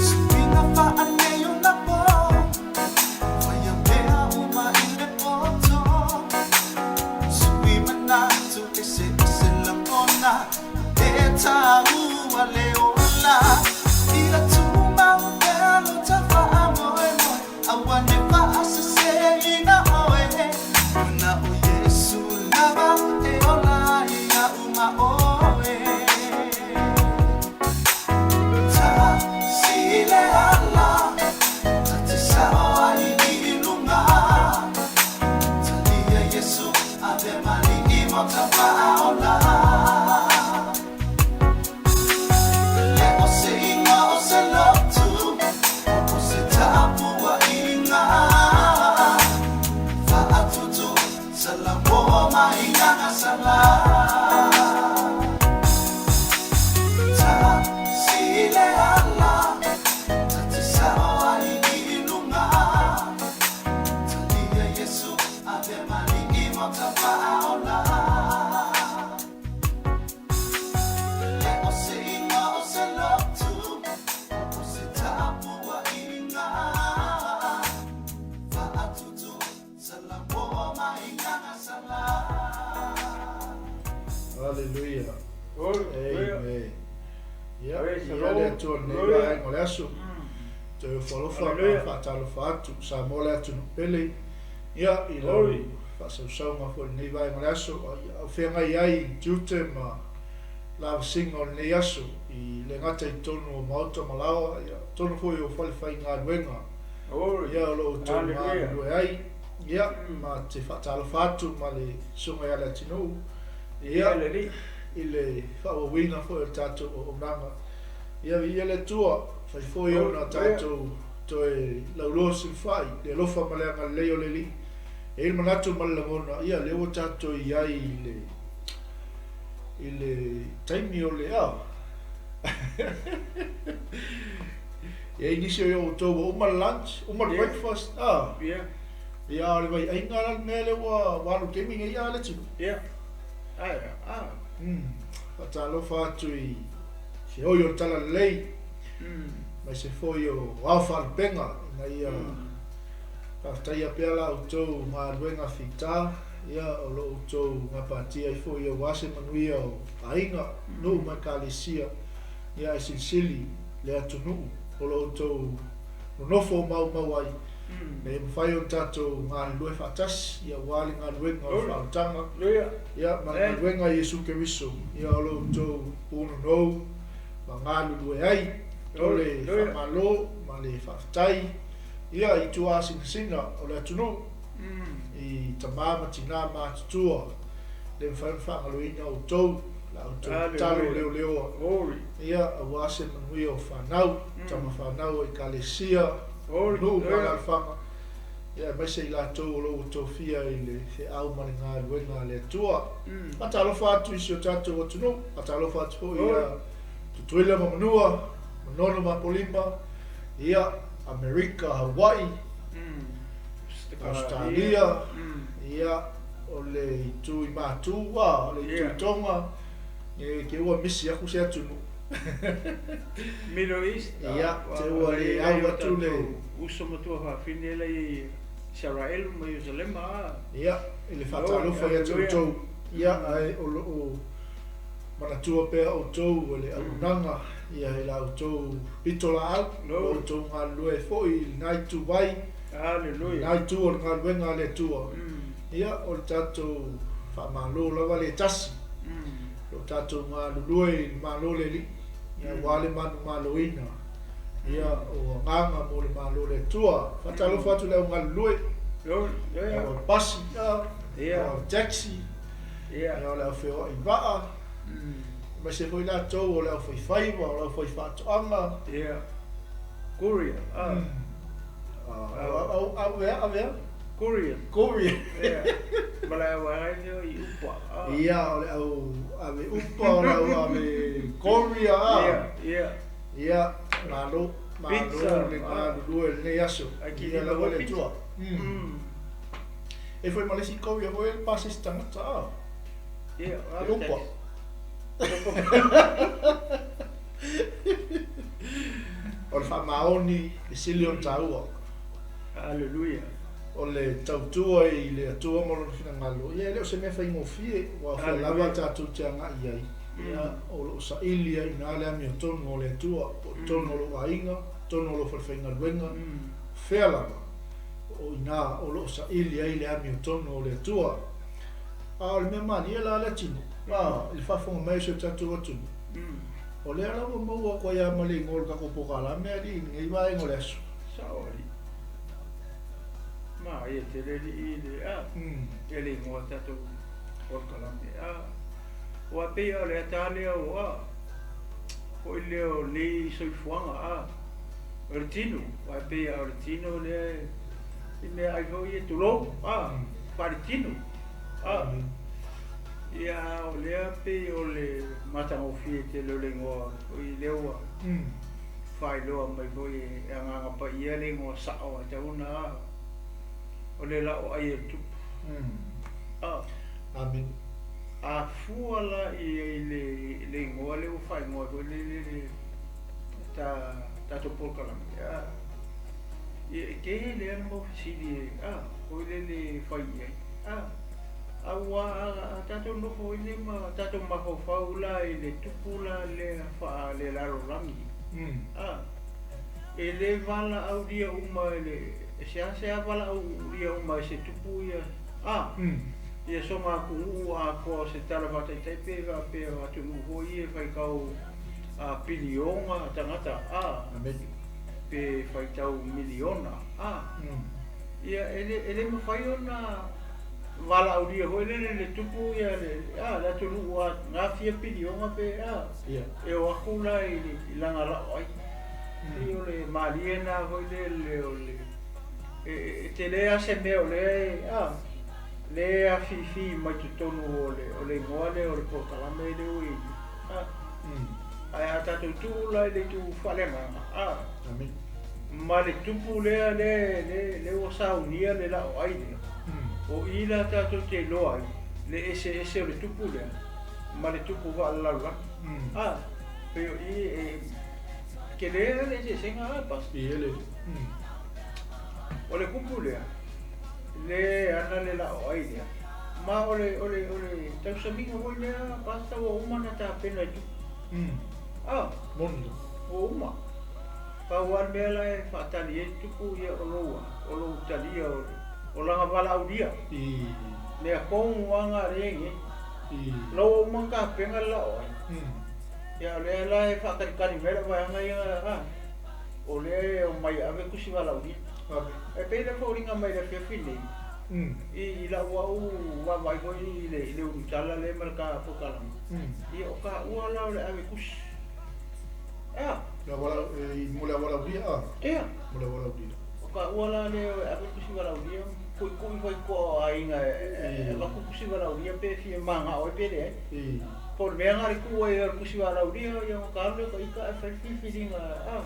Suiga faaneionapo Faia mea uma i le poto Sui manatu eseese lagona E taua le ola Ia tumau pea lo ta faamoemoe Aua ne faaseseina oe Ona o Iesu lava e ola ai au ma oe Tasi le ala ta te sao ai i luga Talia Iesu ave ma alii mo ta faaola Le o se igoa o se lotu o se tapuaiga Faatutu Salamo mai sala Tasi le ala ta te sao ai i luga Talia Iesu ave ma alii mo ta faaola Le o se igoa o se lotu o se tapuaiga Faatutu Haleluia. Amen. Ia, ia le Atua i lenei vaega o le aso. Toe ofo alofa ma faatalofa atu Samoa le atunuu pele. Ia, i lau faasausauga foi i lenei vaega o le aso, a o feagai ai i tiute ma lavasiga o lenei aso, i le gata i totonu o maota ma laoa, ia, totonu foi o falefaigaluega. Ia o lo o outou galulue ai. Ia, ma te faatalofa atu ma le Susuga ia Leatinuu, ia, i le faaauauina foi o le tatou auaunaga. Ia, viia le Atua, fai foi ona tatou toe lauloa sulufai i le alofa ma le agalelei o le Alii. E i ai le manatu ma le lagona, ia, lea ua tatou i ai i le, i le taimi o le, a. E i ai nisi o outou ua uma le lunch, uma le breakfast, a. Ia. Ia, a o le vaiaiga la le mea lea ua ua alu i le taimi nei a le tino. Ia. Ai, a. Faatalofa atu i se oi o le talalelei, aemaise foi o ao faalupega ina ia faafetaia pea la outou galuega fita, ia, o lo outou gapatia ai foi aua se manuia o aiga, nuu ma ekalesia, ia ae silisili le atunuu o lo outou nonofo maumau ai, ina ia mafai ona tatou galulue faatasi aua le galuega o le faaolataga, ia, ma le galuega a Iesu Keriso, ia, o lo outou punonou ma galulue ai. O le faamalo ma le faafetai, ia, i tuaasinasina o le atunuu, i tama ma tina matutua, le mafai ona faagaloina outou, la outou tatalo leoleoa. Ia, aua se manuia o fanau, tama fanau o Ekalesia, nuu ma alaalafaga, ia, aemaise i latou o lo o ua tofia i le feau ma le galuega a le Atua. Faatalofa atu i si o tatou atunuu, faatalofa atu foi ia Tutuila ma Manua, Manono ma Apolima, ia, Amerika, Hawaii, Ausetalia, ia, o le itu i Matu, a, o le itu i Tonga, E te ua misi aku se atunuu. Middle East. Ia, te ua le au atu le. Uso ma tuafafine la i Isaraelu ma Ierusalema a. Ia, i le faatalofa ia te outou. Ia, ae o lo o manatua pea outou e le auaunaga, ia i la outou pitolaau, lo outou galulue foi i lena itu vai, lena itu o le galuega a le Atua. Ia, o le tatou faamalo lava le tasi, lo tatou galulue i le Malo o le Alii, ia aua le manumaloina, ia o agaga mo le Malo o le Atua. Faatalofa atu i le au galulue, le au pasi, le au taxi, o le au feoai vaa, aemaise foi latou o le aufaifaiva, o le aufaitoaga. Courier. Avea, avea. Korean. Korean. Ia. Ma le au vaega lea i upa. Ia, o le au ave upa, o le au ave Korea a. Ia, ia. Ia, malo, malo le galulue i lenei aso. Viia lava le Atua. E foi ma le isi Korea foi le pasese tagata a. Ia, E upa. O le faamaoni e sili ona taua. Aleluia. O le tautua i le Atua ma Lona finagalo, ia e le o se mea faigofie, aua o fea lava tatou te agai i ai, ia, o lo o saili ai i ina le amiotonu o le Atua, po o totonu o lou aiga, totonu o lou falefaigaluega, o fea lava, o i ina o lo o saili ai le amiotonu o le Atua. A o le mea malie la Leatino, a, i le faafofoga mai o si o tatou atunuu, o lea la ua maua atu ai lava ma le igoa o le tatou polokalame alii i lenei vaega o le aso. Sao alii. Maia tele alii i le, a, ia le igoa o le tatou polokalame, a. Aua pei o le ata lea o, a, foi lea o lenei soifuaga, a, o le tino, aua pei o le tino lea i meaai foi ia, tulou, a, faaletino, a. Ia, a o lea pei o le matagofie tele o le igoa foi lea ua faailoa mai foi e Agaga Paia le igoa sao e tatau ona, a, o le laoai e le Tupu. A. Amene. A fua la i ai le igoa lea ua faaigoa ai foi le le ta tatou polokalame, a, ia e tele lava le mau fesili a, foi lele e fai i ai, a, aua a tatou nofo foi lele ma tatou mafaufau la i le tupu la lea faalelalolagi, a, e le valaaulia uma e le, e seasea valaaulia uma e se tupu ia, a. Ia soga atunuu atoa o se tala faataitai pe faapea o atunuu foi ia e faitau a piliona tagata a pe faitau miliona a ia e le e le mafai ona valaaulia foi lele le tupu ia le a le atunuu a gafia piliona pe a e o atu la i lana laoai. Pei o le malie lena foi lele o le e tele lava se mea o lea e a lea e afifi mai totonu o le o le igoa lea o le polokalame lea ua i ai a ae a tatou tuu la i le itu faaleagaga a ma le tupu lea lea lea lea ua saunia le laoai lea o i la tatou te iloa ai le eseese o le tupu lea ma le tupu faalelalolagi a pei o i e tele le eseesega a Pastor. I ele. O le kupu lea, le ana le laoai lea, ma o le, o le, o le tausamiga foi lea, Pastor, ua uma ona tapena i tupu. Ah. Moni. Ua uma. Pau lava le mea la e faatali ai le tupu, ia o lou, o lou talia o le, o lana valaaulia. I. Mea tonu lava na lea e i ai. I. La ua uma ona tapena le laoai. Ia o lea la e faatalitali mai lau vaega ia, ah. O lea e omai e ave tusi valaaulia. E pei la foliga mai le afiafi nei, i lau au vaavaai foi i le, i le ulutala lea ma le ta polokalame, ia o taua la o le ave tusi. Ea? Le auala, mo le aualaulia a? Ea. Mo le aualaulia. O taua la lea e ave tusi valaaulia, tuitui foi i tua o aiga e avatu tusi valaaulia pe fia manao ai pe leai. Po o le mea lena le tuu ai o le tusi valaaulia, ia ona ta alu lea o ita ae fai le filifiliga a,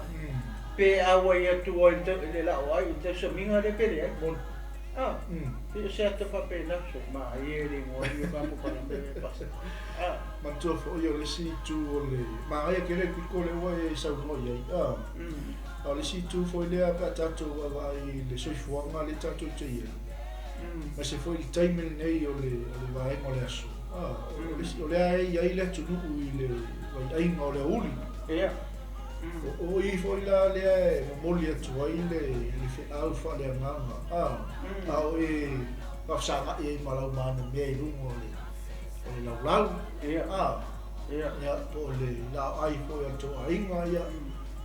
pe auai atu ai i le laoai i le tausamiga lea pe leai. A, pei o se ata faapena, so malie le igoa ia ka polokalame e pasa. A. Manatua foi o le isi itu o le manaia tele le pito lea ua e saunoa i ai, a. A o le isi itu foi lea pe a tatou vaavaai i le soifuaga lea tatou te i ai, aemaise foi i le taimi lenei o le vaega o le aso, o lea e i ai le atunuu i le vaiaiga o le aoauli. O i foi la lea e momoli atu ai le feau faaleagaga, a o e faafesagai ai ma lau manomea i luga o le laulau, ia, po o le laoai foi a le tou aiga, ia,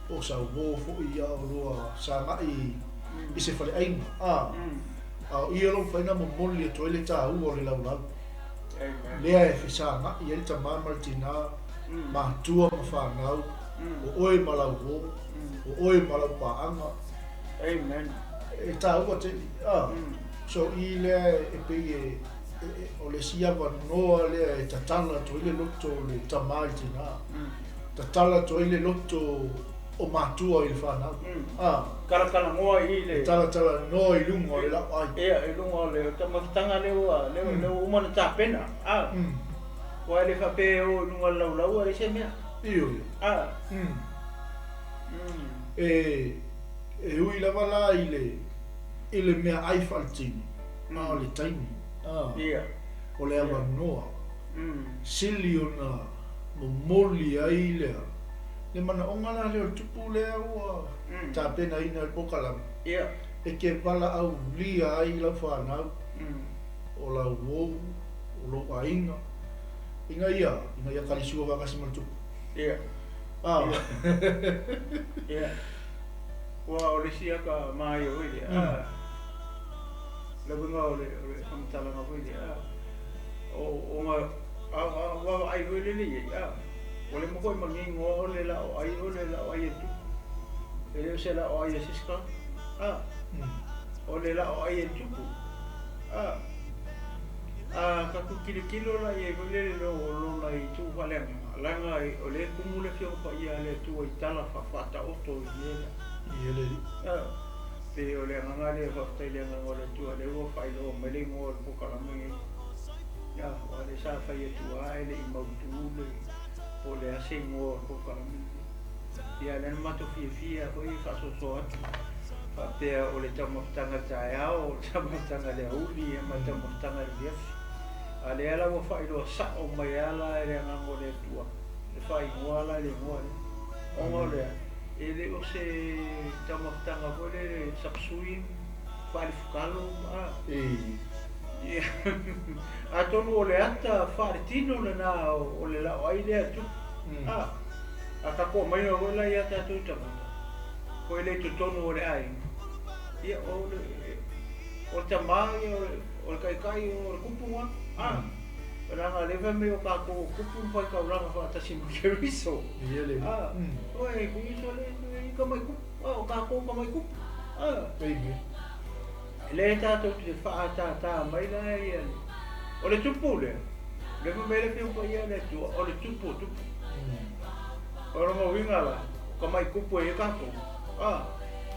po o sau uo foi ia o lua sagai i se faleaiga, a o i o lo o mafai ona momoli atu ai le taua o le laulau. Lea e fesagai ai le tama ma le tinā, matua ma fanau, o oe ma lau uo, o oe ma lau paaga. Amen. E taua tele, a. So i lea e pei e, o le isi avanoa lea e tatala atu ai le loto o le tama i le tina. Tatala atu ai le loto o matua i le fanau. A. Talatalanoa i le. Talatalanoa i luga o le laoai. Ia, i luga o le taumafataga lea ua, lea ua uma ona tapena. A. Aua e le faapea e o i luga o le laulau a leai se mea. Ioe. A. E ui lava la i le i le meaai faaletino, a o le taimi, a, o le avanoa, sili ona momoli ai lea, le manaoga la lea o le tupu lea ua tapenaina e le polokalame, e te valaaulia ai lau fanau, o lau uou, o lou aiga, ina ia, ina ia talisua faatasi ma le tupu. A. Ia. Ua o le isi ata manaia foi lea, a, le uiga o le o le faamatalaga foi lea, a, o ona a a vaavaai foi lele i ai, a, ua le matua manino lava o le laoai o le laoai e tupu. E le o se laoai a se isi tagata, a, o le laoai e tupu, a. A tatou tilotilo la i ai foi lele i lona itu faaleagaga, leaga o lea e tumu le Afioga Paia a le Atua i tala faafaataoto i mea lea. I le Alii. A, pei o le agaga lea, faafetai i le agaga o le Atua lea ua faailoa mai le igoa o le polokalame lenei. A, aua o lea sa fai atu lava ae le i mautu le, po o le a se igoa o le polokalame lenei. Ia, lea na matou fiafia foi e faasoasoa atu faapea o le taumafataga i le taeao, o le taumafataga i le aoauli ma le taumafataga i le afiafi. A lea la ua faailoa sao mai lava la e le Agaga o le Atua le faaigoa la i le igoa lea. Ona o le a? E le o se taumafataga foi lele sapsui, faalifukalo, a. Ia, atonu o le ata faaletino lena o le laoai lea e tupu, a. A tatou aumaiga foi la ia tatou tagata foi lea i totonu o le aiga, ia o le o le tama ia o le taitai o le kupu lena. A, leaga lea fai mai o tatou o kupu ma faitaulaga faatasi ma Keriso. A, oe Keriso le i tamai kupu, a o tatou tamai kupu. A, lea tatou te faatatā mai la ia o le tupu lea, lea fai mai le Afioga Paia a le Atua, o le tupu o tupu. O lona uiga la, o tamai kupu e i ai tatou, a,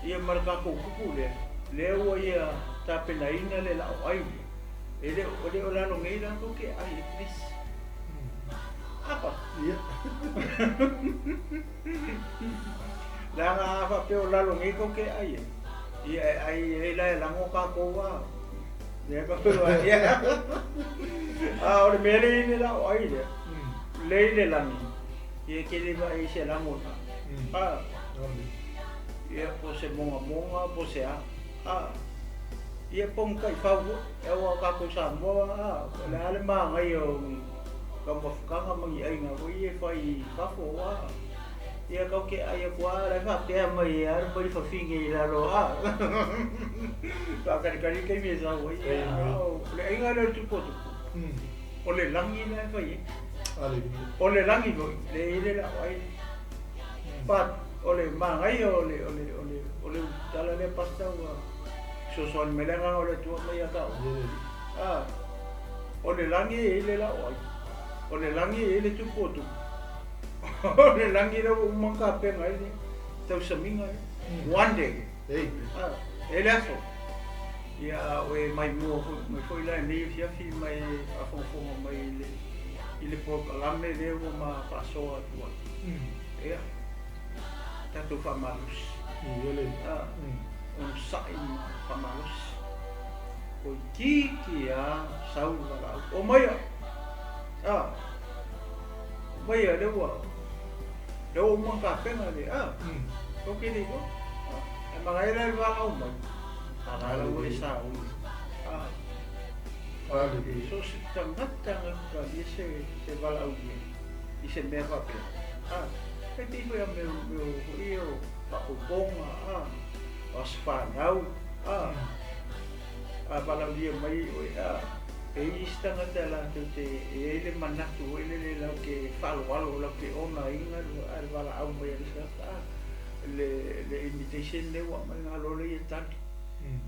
ia ma le tatou kupu lea, lea ua ia tapenaina le laoai lea, e le o, e le o lalo nei la tou te ai e please. Apa. Ia. Leaga a faapea o lalo nei tou te ai ai, ia e ai ai la e lago tatou a. Lea ka ia. A o le mea lea i le laoai lea, lea i le lagi, ia e te le vaai i se lagona. A, ia po o se mogamoga po o se a. A, ia po o ni taifau foi, aua o tatou Samoa, a, o le a le manaia o ni taumafataga ma ni aiga foi ia e fai i fafo, a. Ia tatou te ai atu lava, o la e faapea mai e alu mai le fafine i lalo, a. Faatalitali le taimi e sau ai, a o le aiga lea o le tupu o tupu, o le lagi la e fai ai. O le lagi foi, lea e i ai le laoai lea. But o le manaia o le o le o le o le tala lea Pastor ua fesoasoani mai le agaga o le Atua mai ia taua. A, o le lagi e i ai le laoai, o le lagi e i ai le tupu o tupu. O le lagi lea ua uma ona tapena ai le tausamiga lea. One day. A, e le aso. Ia a o e maimoa foi mai foi la i lenei afiafi ma e faafogafoga mai i le i le polokalame lea ua ma faasoa atu ai. Ia, tatou faamalosi. A, onosai ma faamalosi. Toeitiiti lava sau le valaau. Omaia! A, omaia lea ua lea ua uma ona tapena le a. Tou te le iloa. Ae manaia la le valaau mai. A la ua e sauni. A. So o se tagata na talia se se valaaulia i se mea faapea. A, e pei foi a mea mea foi ia o faaopoopoga, a, o aso fanau, a, a valaaulia mai oe, a, e i ai isi tagata latou te e i ai le manatu foi lele latou te faaaloalo, latou te onaina le valaau mai a le isi tagata, a, le le invitation lea ua aumai ona alu lea e tali.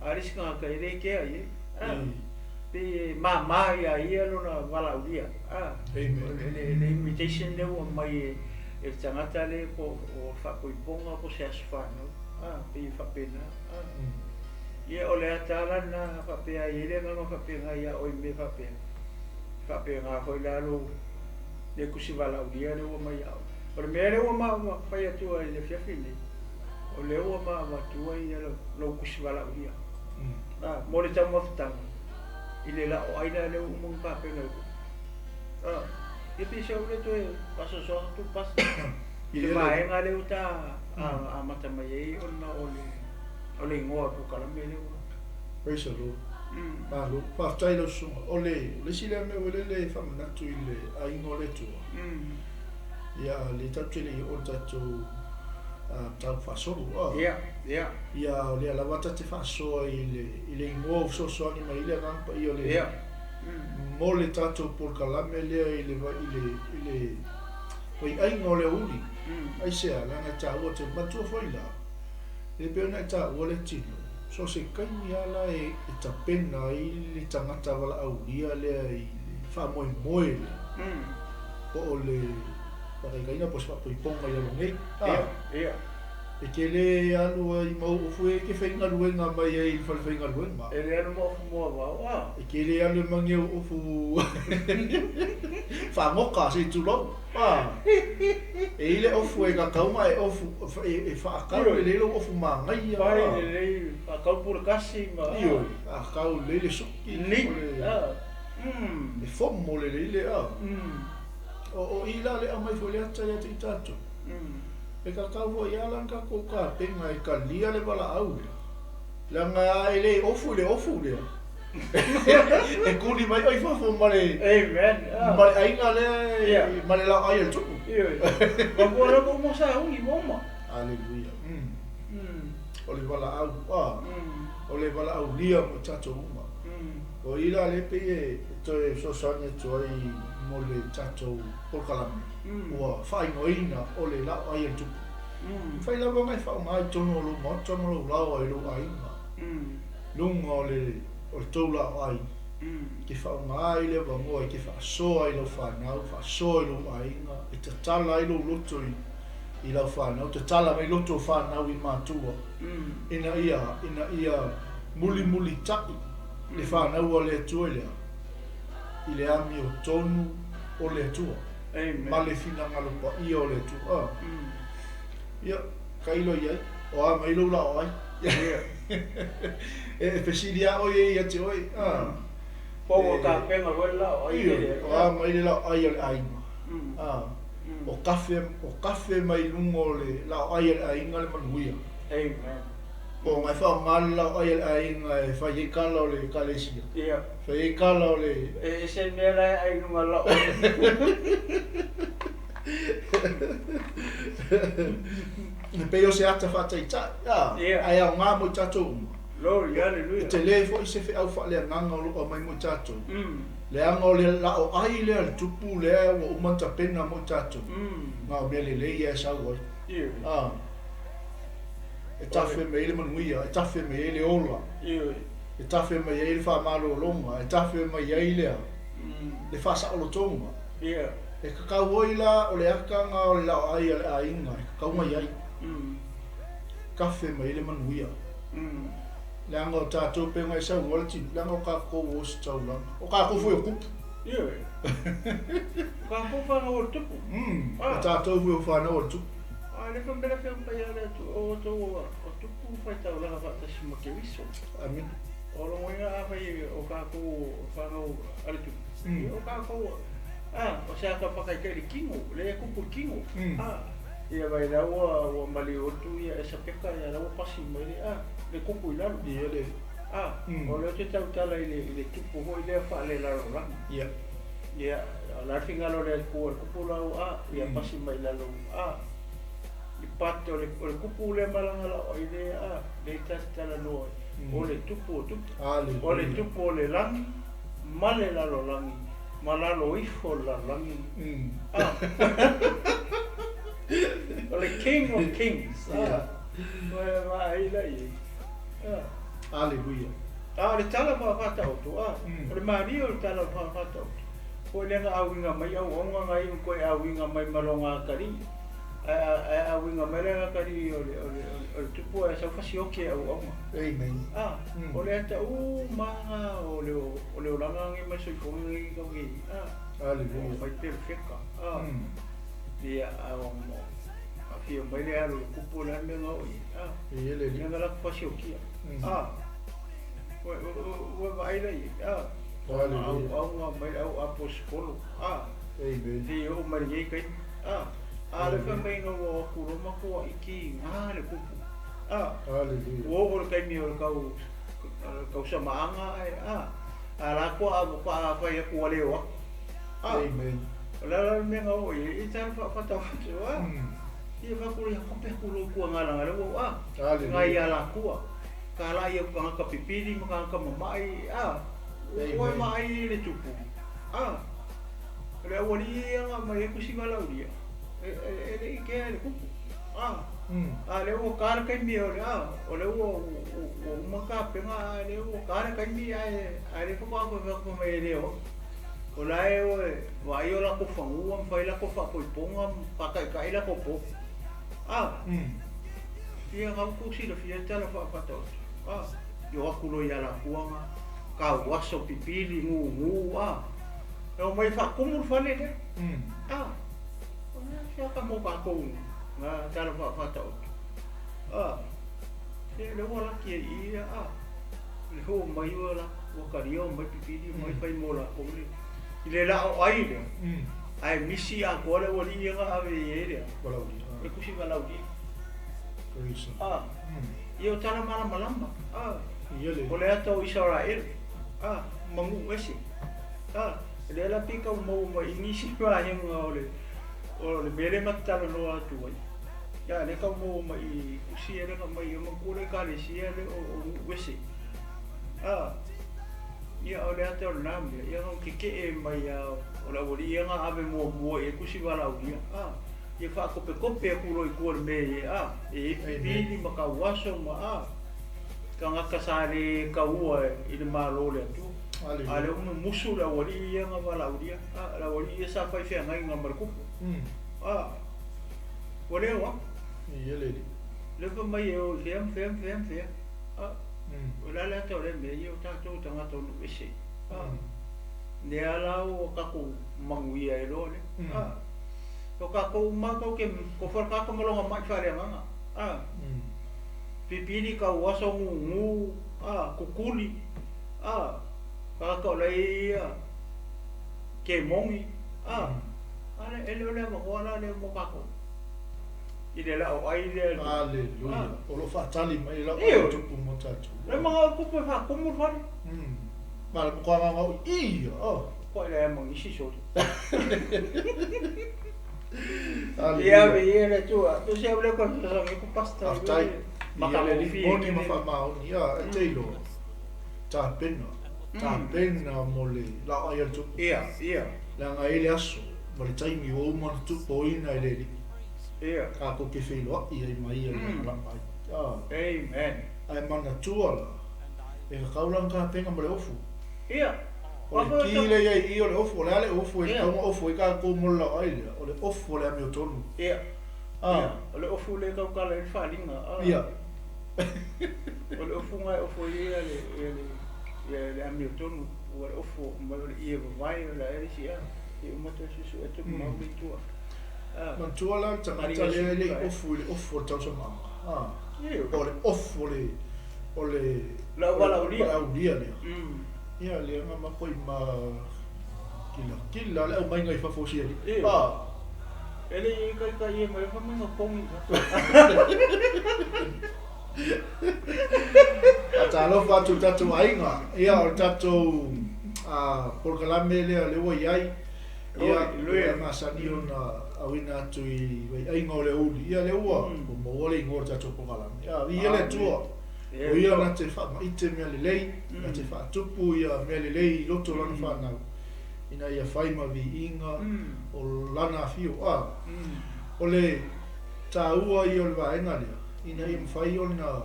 A o le isi tagata e le kea i ai. Pei e māmā iā ia lona valaaulia. Amen. O le invitation lea ua aumai e le tagata lea po o le faapoipoga po o se aso fanau. Pei e faapena. Ia o le ata lava la lena faapea e i ai le agaga faapena ia oe i mea faapea. E faapena foi la lou le tusi valaaulia lea ua aumai ia oe. O le mea lea ua ma fai atu ai i le afiafi lenei, o lea ua ma avatua ia lou tusi valaaulia. A, mo le taumafataga i le laoai la lea ua uma ona tapena i A, ia pei se ule toe faasoasoa atu pasi i le vaega lea ua ta amata mai ai ona o le o le igoa o le polokalame lea ua. Praise the Lord. Malo. Faafetai i lau susuga. O le isi lea mea ua lele e faamanatu i le aiga o le Atua. Ia, lea tatou te le i oo i le tatou mataupu faasolo. Ia, ia. Ia, o lea lava ta te faasoa i le, i le igoa o fesoasoani mai ai le Agaga Paia o le Ia. mo le tatou polokalame lea i le, i le, i le vaiaiga o le aoauli. Aisea? Leaga e taua tele. Manatua foi la, e pei ona e taua le tino, so o se taimi lava la e tapena ai le tagata valaaulia lea i le faamoemoe lea, po o le faataitaiga po o se faapoipoga i lalo nei. Ia, ia. E te le alu ai ma ou ofu e te faigaluega mai ai i le fale faigaluega. E le alu ma ofu moavao, a. E te le alu e magi au ofu faagoka se i tulou, a. E i ai le ofu e kakau ma e ofu e faakau lelei lou ofu manaia, a. Fai lelei, faakau pule kasi ma. Ioe, faakau lelei le suki. Li, a. E fomo lelei le, a. O i la le aumai foi le ata ia te i tatou. E kakau foi lava la na tatou tapena e talia le valaau lea, leaga e le ofu i le ofu lea. E kuli mai oe i fafo ma le, Amen. ma le aiga lea, ma le laoai a le tupu. Ioe. Mafua lava uma sauni ua uma. Aleluia. O le valaau, o le valaaulia mo i tatou uma. O i la lea pei e toe fesoasoani atu ai mo le tatou polokalame ua faaigoaina o le laoai a le tupu. E mafai lava ona e faaaoga i totonu o lou maota ma lou laoa i lou aiga, luga o le o le tou laoai, e te faaaoga ai le avanoa e te faasoa i lau fanau, faasoa i lou aiga, e tatala ai lou loto i i lau fanau, tatala mai loto o fanau i matua, ina ia, ina ia mulimulitaʻi le fanau a le Atua i le a? I le amiotonu o le Atua, ma le finagalo paia o le Atua. Ia, tailo i ai, o a mai lou laoai? E fesili lava oe ia te oe, a. Po ua tapena foi le laoai i le. O a mai le laoai a le aiga? A. O kafe, o kafe mai luga o le laoai a le aiga le manuia. Amen. Po o na e faaaoga le laoai a le aiga e fai ai kala o le ekalesia. Ia. Fai ai kala o le. E ese le mea la e ai i luga o le laoai. E pei o se ata faataitai, a, Ia. ae aoga mo i tatou uma. Glory, hallelujah. E tele foi se feau faaleagaga o lo o aumai mo i tatou. Leaga o le laoai lea a le tupu lea ua uma ona tapena mo i tatou, na o mea lelei ia e sau ai. Ioe. A. E tafe mai ai le manuia, e tafe mai ai le ola. Ioe. E tafe mai ai le faamalologa, e tafe mai ai le a? Le faasaolotoga. Ia. E kakau ai la o le aka na o le laoai a le aiga e kakau mai ai. Tafe mai ai le manuia. Leaga o tatou pei ona e saunoa le tino, leaga o tatou o ositaulaga. O tatou foi o tupu. Ioe. O tatou fanau o le tupu. O tatou foi o fanau o le tupu. A le fa mea fea pai ale atu o tou o tupu faitaulaga faatasi ma Keriso. Amene. O lona uiga afai o tatou fanau a le tupu, ia o tatou a o se ata faataitai le tino, lea e tupu le tino. A ia vai la ua maliu atu ia Esapeka ia la ua pasi mai le a le tupu i lalo. Ia le A o lea ou te tautala i le tupu foi lea faalelalolagi. Ia. Ia, o le a le finagalo o le Atua i le kupu lau a, ia pasi mai lalo a. I but o le, o le kupu lea malaga ai lea a, lea ta te talanoa ai, o le tupu o tupu. O le tupu o le lagi ma le lalolagi, ma lalo ifo o le lalolagi. A. O le King of Kings. A. Ia. Ua vaai la i ai. A. Aleluia. A o le tala faafaataoto, a, o le malie o le tala faafaataoto, foi lea na auiga mai auauna na iu toe auiga mai ma lona atalii, ae auiga mai lana atalii o le, o le, o le tupu ae sau fasioki e auauna. Amen. A, o le ata uma lava o le, o le olaga lenei ma le soifuaga lenei tatou te i ai, a, Hallelujah. ua mai perofeta, a, ia, a afio mai le alo o le tupu o le a le mea na oo i ai, a, Ia le lea na latou fasiokia, a. Ua vaai la i ai, a. Hallelujah. Auauna mai le au aposetolo, a. Amen. Seia oo mai lenei taimi, a. A o le fai mai ina ua o atu loa matou iki na le kupu, a. Hallelujah. Ua oo le taimi o le tau tausamaaga ae, a. A la toa a fai atu ua le o atu, a. Amen. O le a la le mea na oo i ai, e tala faafatafata, a. Ia fai atu loa, ia kope atu loa i tua galanga lea ua oo, a. Hallelujah. Nai Alatua. Ka la ia tagata pipili ma tagata mamai, a. Ua Amen. vaai i le tupu, a. O le aualii ia na aumai ai kusi valaaulia, e le i kea i le kupu, a. A lea ua ta le taimi o le, a, o lea ua uma tapena, a lea ua ta le taimi ae lea faatoa toe fai atu mai e le o. O la e o e vaai o latou fanua ma fai latou faapoipoga ma faataitai latou povi, a. Ia na outou silafia le tala faafatauta, a. I o atu loa i Alatua na, tauaso, pipili, gugu, a. E omai faatumu le fale lea, a. O le a se aka mo tatou na tala faafatauta, a. Se lea ua laki ai i ia, a. Le oo mai ua la, ua talia omai pipili omai fai mo latou le, i le laa ai lea. Ae misi atoa le aualii ia na ave i ai lea. Valaaulia. Le kusi valaaulia. Praise God. A. Ia o tala malamalama. A. Ia le. O le ata o Isaraelu. A. Manu'u ese. A. Lea la pei tau maua mai i nisi vaega o le o le mea lea ma te talanoa atu ai. Ia lea tau maua mai i kusi ia lea na aumai, manatua le ekalesia lea o nu'u ese. A. Ia o le ata o lena mea, ia na ou keke'e mai lava o le aualii ia na ave muamua i ai kusi valaaulia. A. Ia faakopekope atu loa i tua i le mea e a, e i ai pipili ma tauaso ma a, tagata sa le taua i le Malo o le Atua. A o lea ua mumusu le aualii ia na valaaulia, a, le aualii ia sa fai feagaiga ma le kupu. A, ua le o atu. Ia le alii. Lea fai mai e o i fea ma fea ma fea ma fea. A, o le a le ata o lea mea, ia o tatou o tagata o nuu ese. A, lea la ua tatou manuia ai loa lea. A, o tatou uma lava tatou te tofu lava le tagata ma lona mai faaleagaga. A, pipili, tauaso, gugu, a, kukuli, a, tagata o la e ia kemoni, a, a le, e le o le avanoa la lea mo tatou i le la'o ai lea. Hallelujah. O lo o faatali mai le la'o ai o Tupu mo tatou. Le manao o le Tupu e faatumu le fale. Ma le matua gaga o i ia. Oh. Koe le ma nisi soli. Hallelujah. Ia ve ia le Atua. Tu se au le ko sa ngi ku pasta. Faafetai. Ma Ia ka le mo alii fie moni ke ma le. faamaoni. Ia, e te iloa. Tapena. Tapena mo le la'o ai a le Tupu. Ia, ia. Leaga e i ai le aso ma le taimi ua uma ona tupoina e le Alii. Ia. Tatou te feiloai ai ma ia i lana la'o ai. Ah. Amen. Ae manatua la, e kakau lana tapena ma le ofu. Ia. O le ki lea i ai i i o le ofu, o le a le ofu e Ia. tatau ona ofu ai tatou mo le la'o ai lea, o le ofu o le amiotonu. Ia. Ah. Ia. O le ofu lea e tautala ai le faaaliga. Ah. Ia. O le ofu na e ofu ai ia le ia le ia le amiotonu, ua le ofu mai o le ie vavae o le a le isi a. Ia uma toe suesu'e atu mamao mai tua. Ah. Manatua la le tagata lea e le i ofu i le ofu o le tausamaaga. Ah. Ia. O le ofu o le o le Le au valaaulia. valaaulia lea. Ia lea na matou ma kilakila le aumaiga i fafo o sialii. Ia. Ah. E le i taitai e mai fa mai na pongi. Faatalofa atu i le tatou aiga, ia o le tatou polokalame lea lea ua i ai, ia Hallelujah. e masani ona auina atu i vaiaiga o le aoauli, ia lea ua ua maua le igoa o le tatou polokalame. Ia, viia le Atua, o ia na te faamaite mea lelei, na te faatupu ia mea lelei i loto o lana fanau, ina ia fai ma viiga o lana afio. A, o le taua ia o le vaega lea, ina ia mafai ona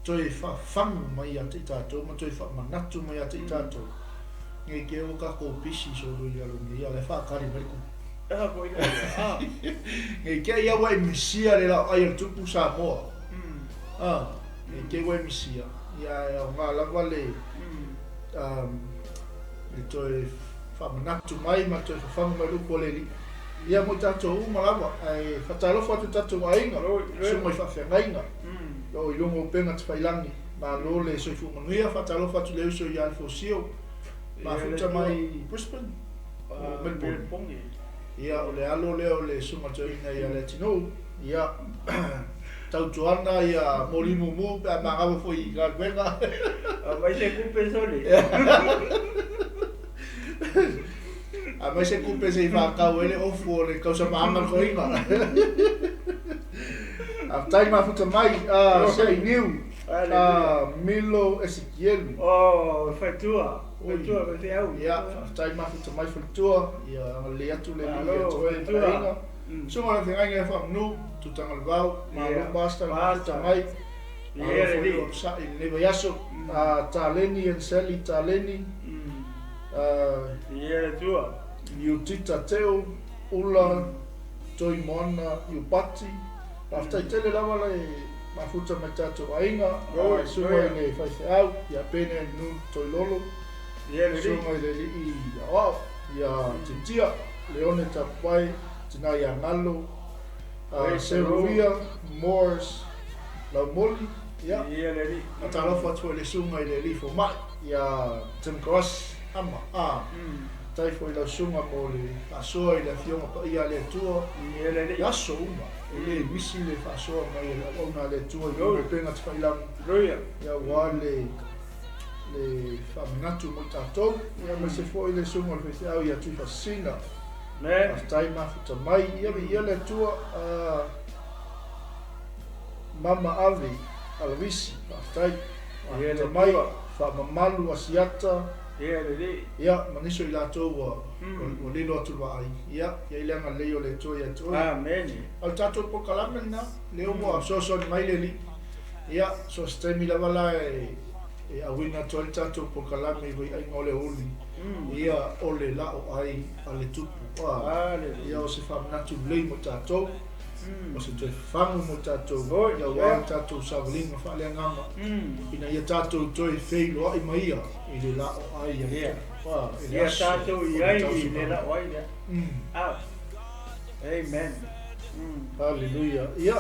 toe fafagu mai ia te i tatou ma toe faamanatu mai ia te i tatou, ne i te i ua tatou pisi solo i lalo nei, a o la e faatali mai le tupu. Ne i te i ua e misia le laoai a le tupu Samoa. Ne i te i ua e misia, ia ae aoga lava le, le toe faamanatu mai ma toe fafagu mai le upu a le Alii. Ia mo i tatou uma lava, ae faatalofa atu i tatou aiga, susuga i faafeagaiga, o lo o i luga o upega tafailangi, malo le soifua manuia, faatalofa atu i le uso ia Alefosio, mafuta mai Brisbane, o Melbourne. Ia, o le alo lea o le susuga toeaina ia Leatinuu, ia, tautuana ia moli mumu pe a manava foi i galuega. Aumai se kupe sole. Aumai se kupe se i whakau ai le ofu o le kausamaaga le toeaina. Faafetai mafuta mai, Sei Niu, Milo Esikielu. Oh, faletua, faletua faifeau. Ia, faafetai mafuta mai faletua, ia agalelei atu le Alii ia te oe ma le aiga. Susuga o le Feagaiga ia Faamanu, Tutaga le Vao, malo Pastor le mafuta mai. Malo foi le onosai i lenei vaiaso. Taleni and Sally Taleni. Iutita Teo, Ula, Toi Moana Iupati. Faafetai tele lava le mafuta mai tatou aiga, susuga i le faifeau ia Pene and Nun Toilolo, susuga i le alii aoao ia Titia, Leone Tapuai, tina ia Galo, Seruia Morris Laumoli, ia, faatalofa atu foi i le susuga i le alii fomai ia Tim Cross Ama, a, faafetai foi i lau susuga mo le faasoa i le Afioga Paia a le Atua i aso uma, e le misi le faasoa mai a le auauna a le Atua i luga o upega tafailagi, ia aua le le faamanatu mo i tatou, ia aemaise foi le susuga o le faifeau ia Tuifasina. Faafetai mafuta mai, ia viia le Atua, Mama Ave Alavisi, faafetai mafuta mai, faamamalu Asiata, ia ma nisi o i latou ua ua lilo atu le vaai, ia i ai le agalelei o le Atua ia te oe. O le tatou polokalame lena, lea ua fesoasoani mai le Alii, ia so o se taimi lava la e auina atu ai le tatou polokalame i vaiaiga o le aoauli, ia o le laoai a le Tupu, ia o se faamanatu lelei mo tatou. O se toe fagu mo tatou, ia aua le tatou savaliga faaleagaga, ina ia tatou toe feiloai ma ia i le laoai a le Tupu, i le aso o le tausumaga. Amen. Haleluia. Ia,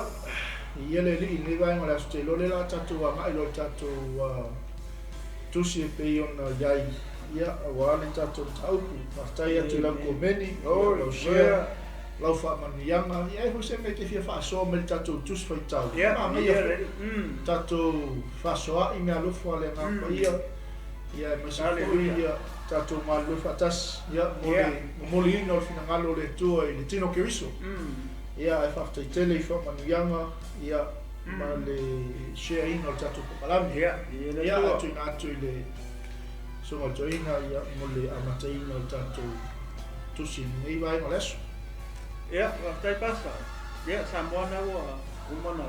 ia le Alii i lenei vaega o le aso, te iloa lea o le a tatou agai loa i le tatou tusi e pei ona i ai, ia, aua le tatou mataupu. Faafetai atu i lau komeni, lau share, lau faamanuiaga. Ia e foi se mea e te fia faasoa mai i le tatou tusi faitau. Ia, Manaia foi tatou faasoa'i meaalofa a le Agaga Paia, ia aemaise foi ia tatou galulue faatasi, ia, mo le momoliina o le finagalo o le Atua i le tino o Keriso. Ia, ae faafetai tele i faamanuiaga, ia, ma le share ina o le tatou polokalame. Ia, ia le Ia, Atua. tuuina atu i le Susuga i le Toeaina, ia, mo le amataina o le tatou tusi i lenei vaega o le aso. Ia, faafetai Pastor. Ia, Samoa na ua uma ona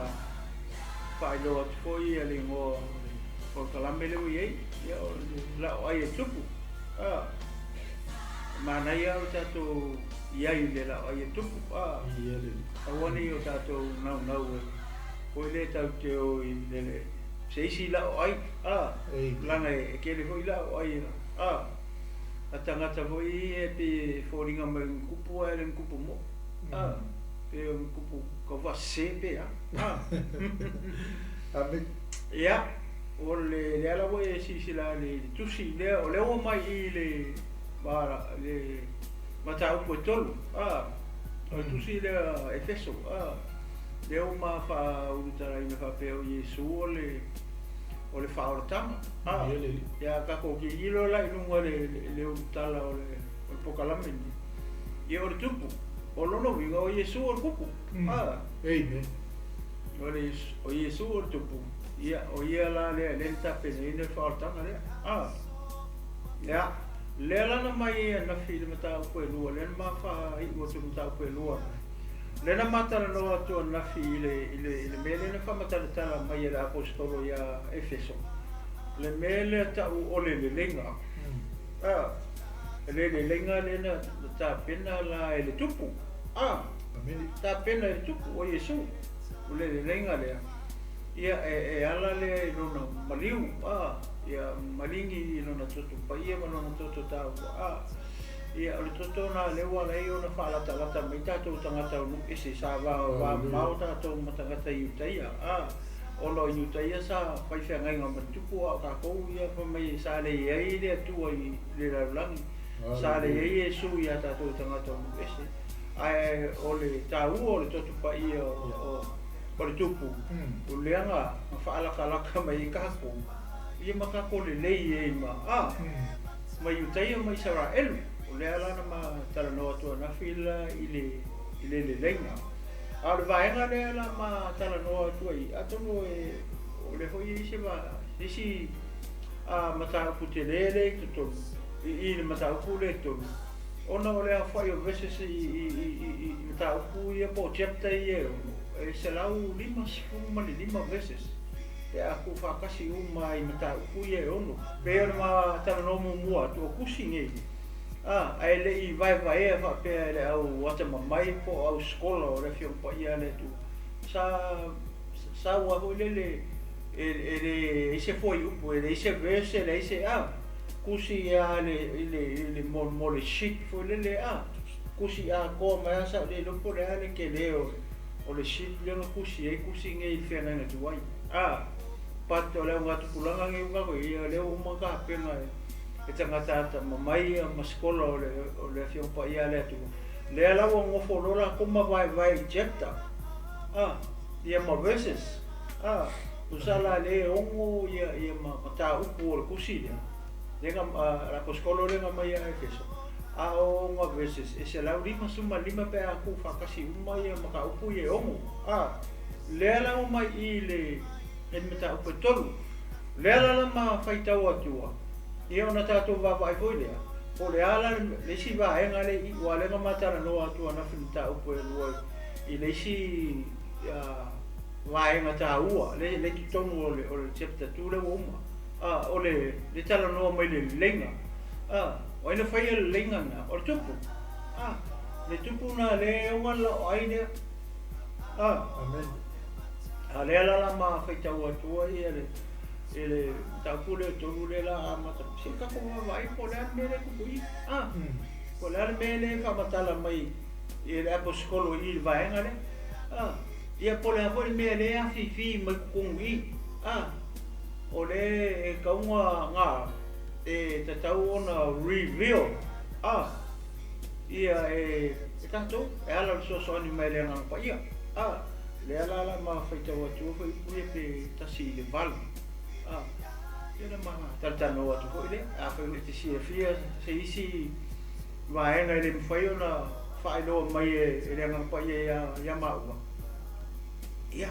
faailoa atu foi ia le igoa o le polokalame lea ua i ai. Ia, o le laoai e tupu. A, e manaia o tatou i ai i le laoai e tupu. A, Ia le aua ne i o tatou naunau e foi lea tatou te o i le se isi laoai. A, leaga e tele foi laoai a, a tagata foi ia e pei e foliga mai o ni kupu ae le o ni kupu moʻo. A, pei o ni kupu taufaasese pe a. A. Amen. Ia, o le lea la ua e silasila i le tusi lea, o lea ua mai i le le mataupu e tolu. A, o le tusi lea a Efeso. A, lea ua ma faaulutalaina faapea o Iesu o le o le faaolataga. A, ia tatou tilotilo la i luga le le ulutala o le o le polokalame lenei. Ia o le tupu, o lona uiga o Iesu o le tupu. A. Amen. O le o Iesu o le tupu, ia o ia la lea lea na tapenaina le faaolataga lea. A. Ia, lea la na mai ai ananafi i le mataupu e lua, lea na ma faaiu atu i le mataupu e lua. Lea na ma talanoa atu ananafi i le, i le, i le mea lea na faamatalatala mai e le Aposetolo iā Efeso, le mea lea ta'u o le leleiga. A, le leleiga lea na, na tapena la e le Tupu. A, tapena e le Tupu o Iesu, o le leleiga lea. Ia, e, e ala lea i lona maliu, a, ia maligi i lona toto paia ma lona toto taua. A, Ia, o le toto lena lea ua ala ai ona faalatalata mai tatou tagata o nuu ese, sa va mamao tatou ma tagata Iutaia, a, ona o Iutaia sa fai feagaiga ma le Tupu, a o tatou, ia, fai mai sa le i ai le Atua i le lalolagi, sa le i ai Iesu ia tatou tagata o nuu ese. Ae o le taua o le toto paia o, o le Tupu, o lea na faalatalata mai ai tatou, ia ma tatou lelei ai ma, a. Ma Iutaia ma Isaraelu. O lea la na ma talanoa atu anafi la i le i le leleiga. A o le vaega lea la ma talanoa atu ai, atonu e o lea foi e i ai se va se isi a mataupu tele lea i totonu i i le mataupu lea i totonu, ona o le aofai o verses i i i i i mataupu ia po o chapter ia e ono, e 155 verses. Pe a tuufaatasi uma ai mataupu ia e ono. Pei o le ma talanoa muamua atu, o tusi nei, a, ae le i vaevaea faapea e le au atamamai po o au skola o le Afioga Paia a le Atua. Sa sau lava foi lele e, e leai se fuaiupu, e leai se verse, e leai se, a, tusi lava i le, i le, i le mo, mo le sheet foi lele, a, tusi atoa mai lava sa ou le iloa po o le a le tele o le, o le sheet lea na tusi ai tusi nei i le feagaiga tuai. A, but o le augatupulaga nei ua tatou i ai, o lea ua uma ona tapena e tagata atamamai ia ma sikola o le, o le Afioga Paia a le Atua. Lea la ua nofo loa latou ma vaevae i chapter, a, ia ma verses, a, tusa la lea e ono ia, ia ma mataupu o le tusi lea, lea na, a, le aposetolo lea na aumai ia Efeso. A o ona verses e 155 pe a tuufaatasi uma ia mataupu ia e ono. A, lea la ua mai i le le mataupu e tolu. Lea la la ma faitau atua, ia ona tatou vaavaai foi lea, po o le a la le isi vaega lea i i, ua lea na ma talanoa atu anafi i mataupu e lua i le isi vaega taua lea i totonu o le o le chapter 2 lea ua uma. A, o le le talanoa mai le leleiga. A, o ai na faia le leleiga lena? O le tupu. A, le tupu lena lea e ona le laoai lea. A. Amen. A lea la la ma faitau atua ia le i le mataupu lea tolu lea la amata. Se tatou vaavaai po o le a le mea lea e tupu i i. A, po o le a le mea lea e faamatala mai i le aposetolo i i le vaega lea. A, ia po o le a foi le mea lea e afifi mai totonu i i. A, o lea e tatau ona e tatau ona reveal a ia e e tatou e ala i le fesoasoani mai a le Agaga Paia. A, lea la la ma faitau atua foi upu ia pe 1 i le 8. A, ia na ma talatalanoa atu foi lea. Afai foi e te silafia se isi vaega e le mafai ona faailoa mai e le Agaga Paia ia ia maua, ia,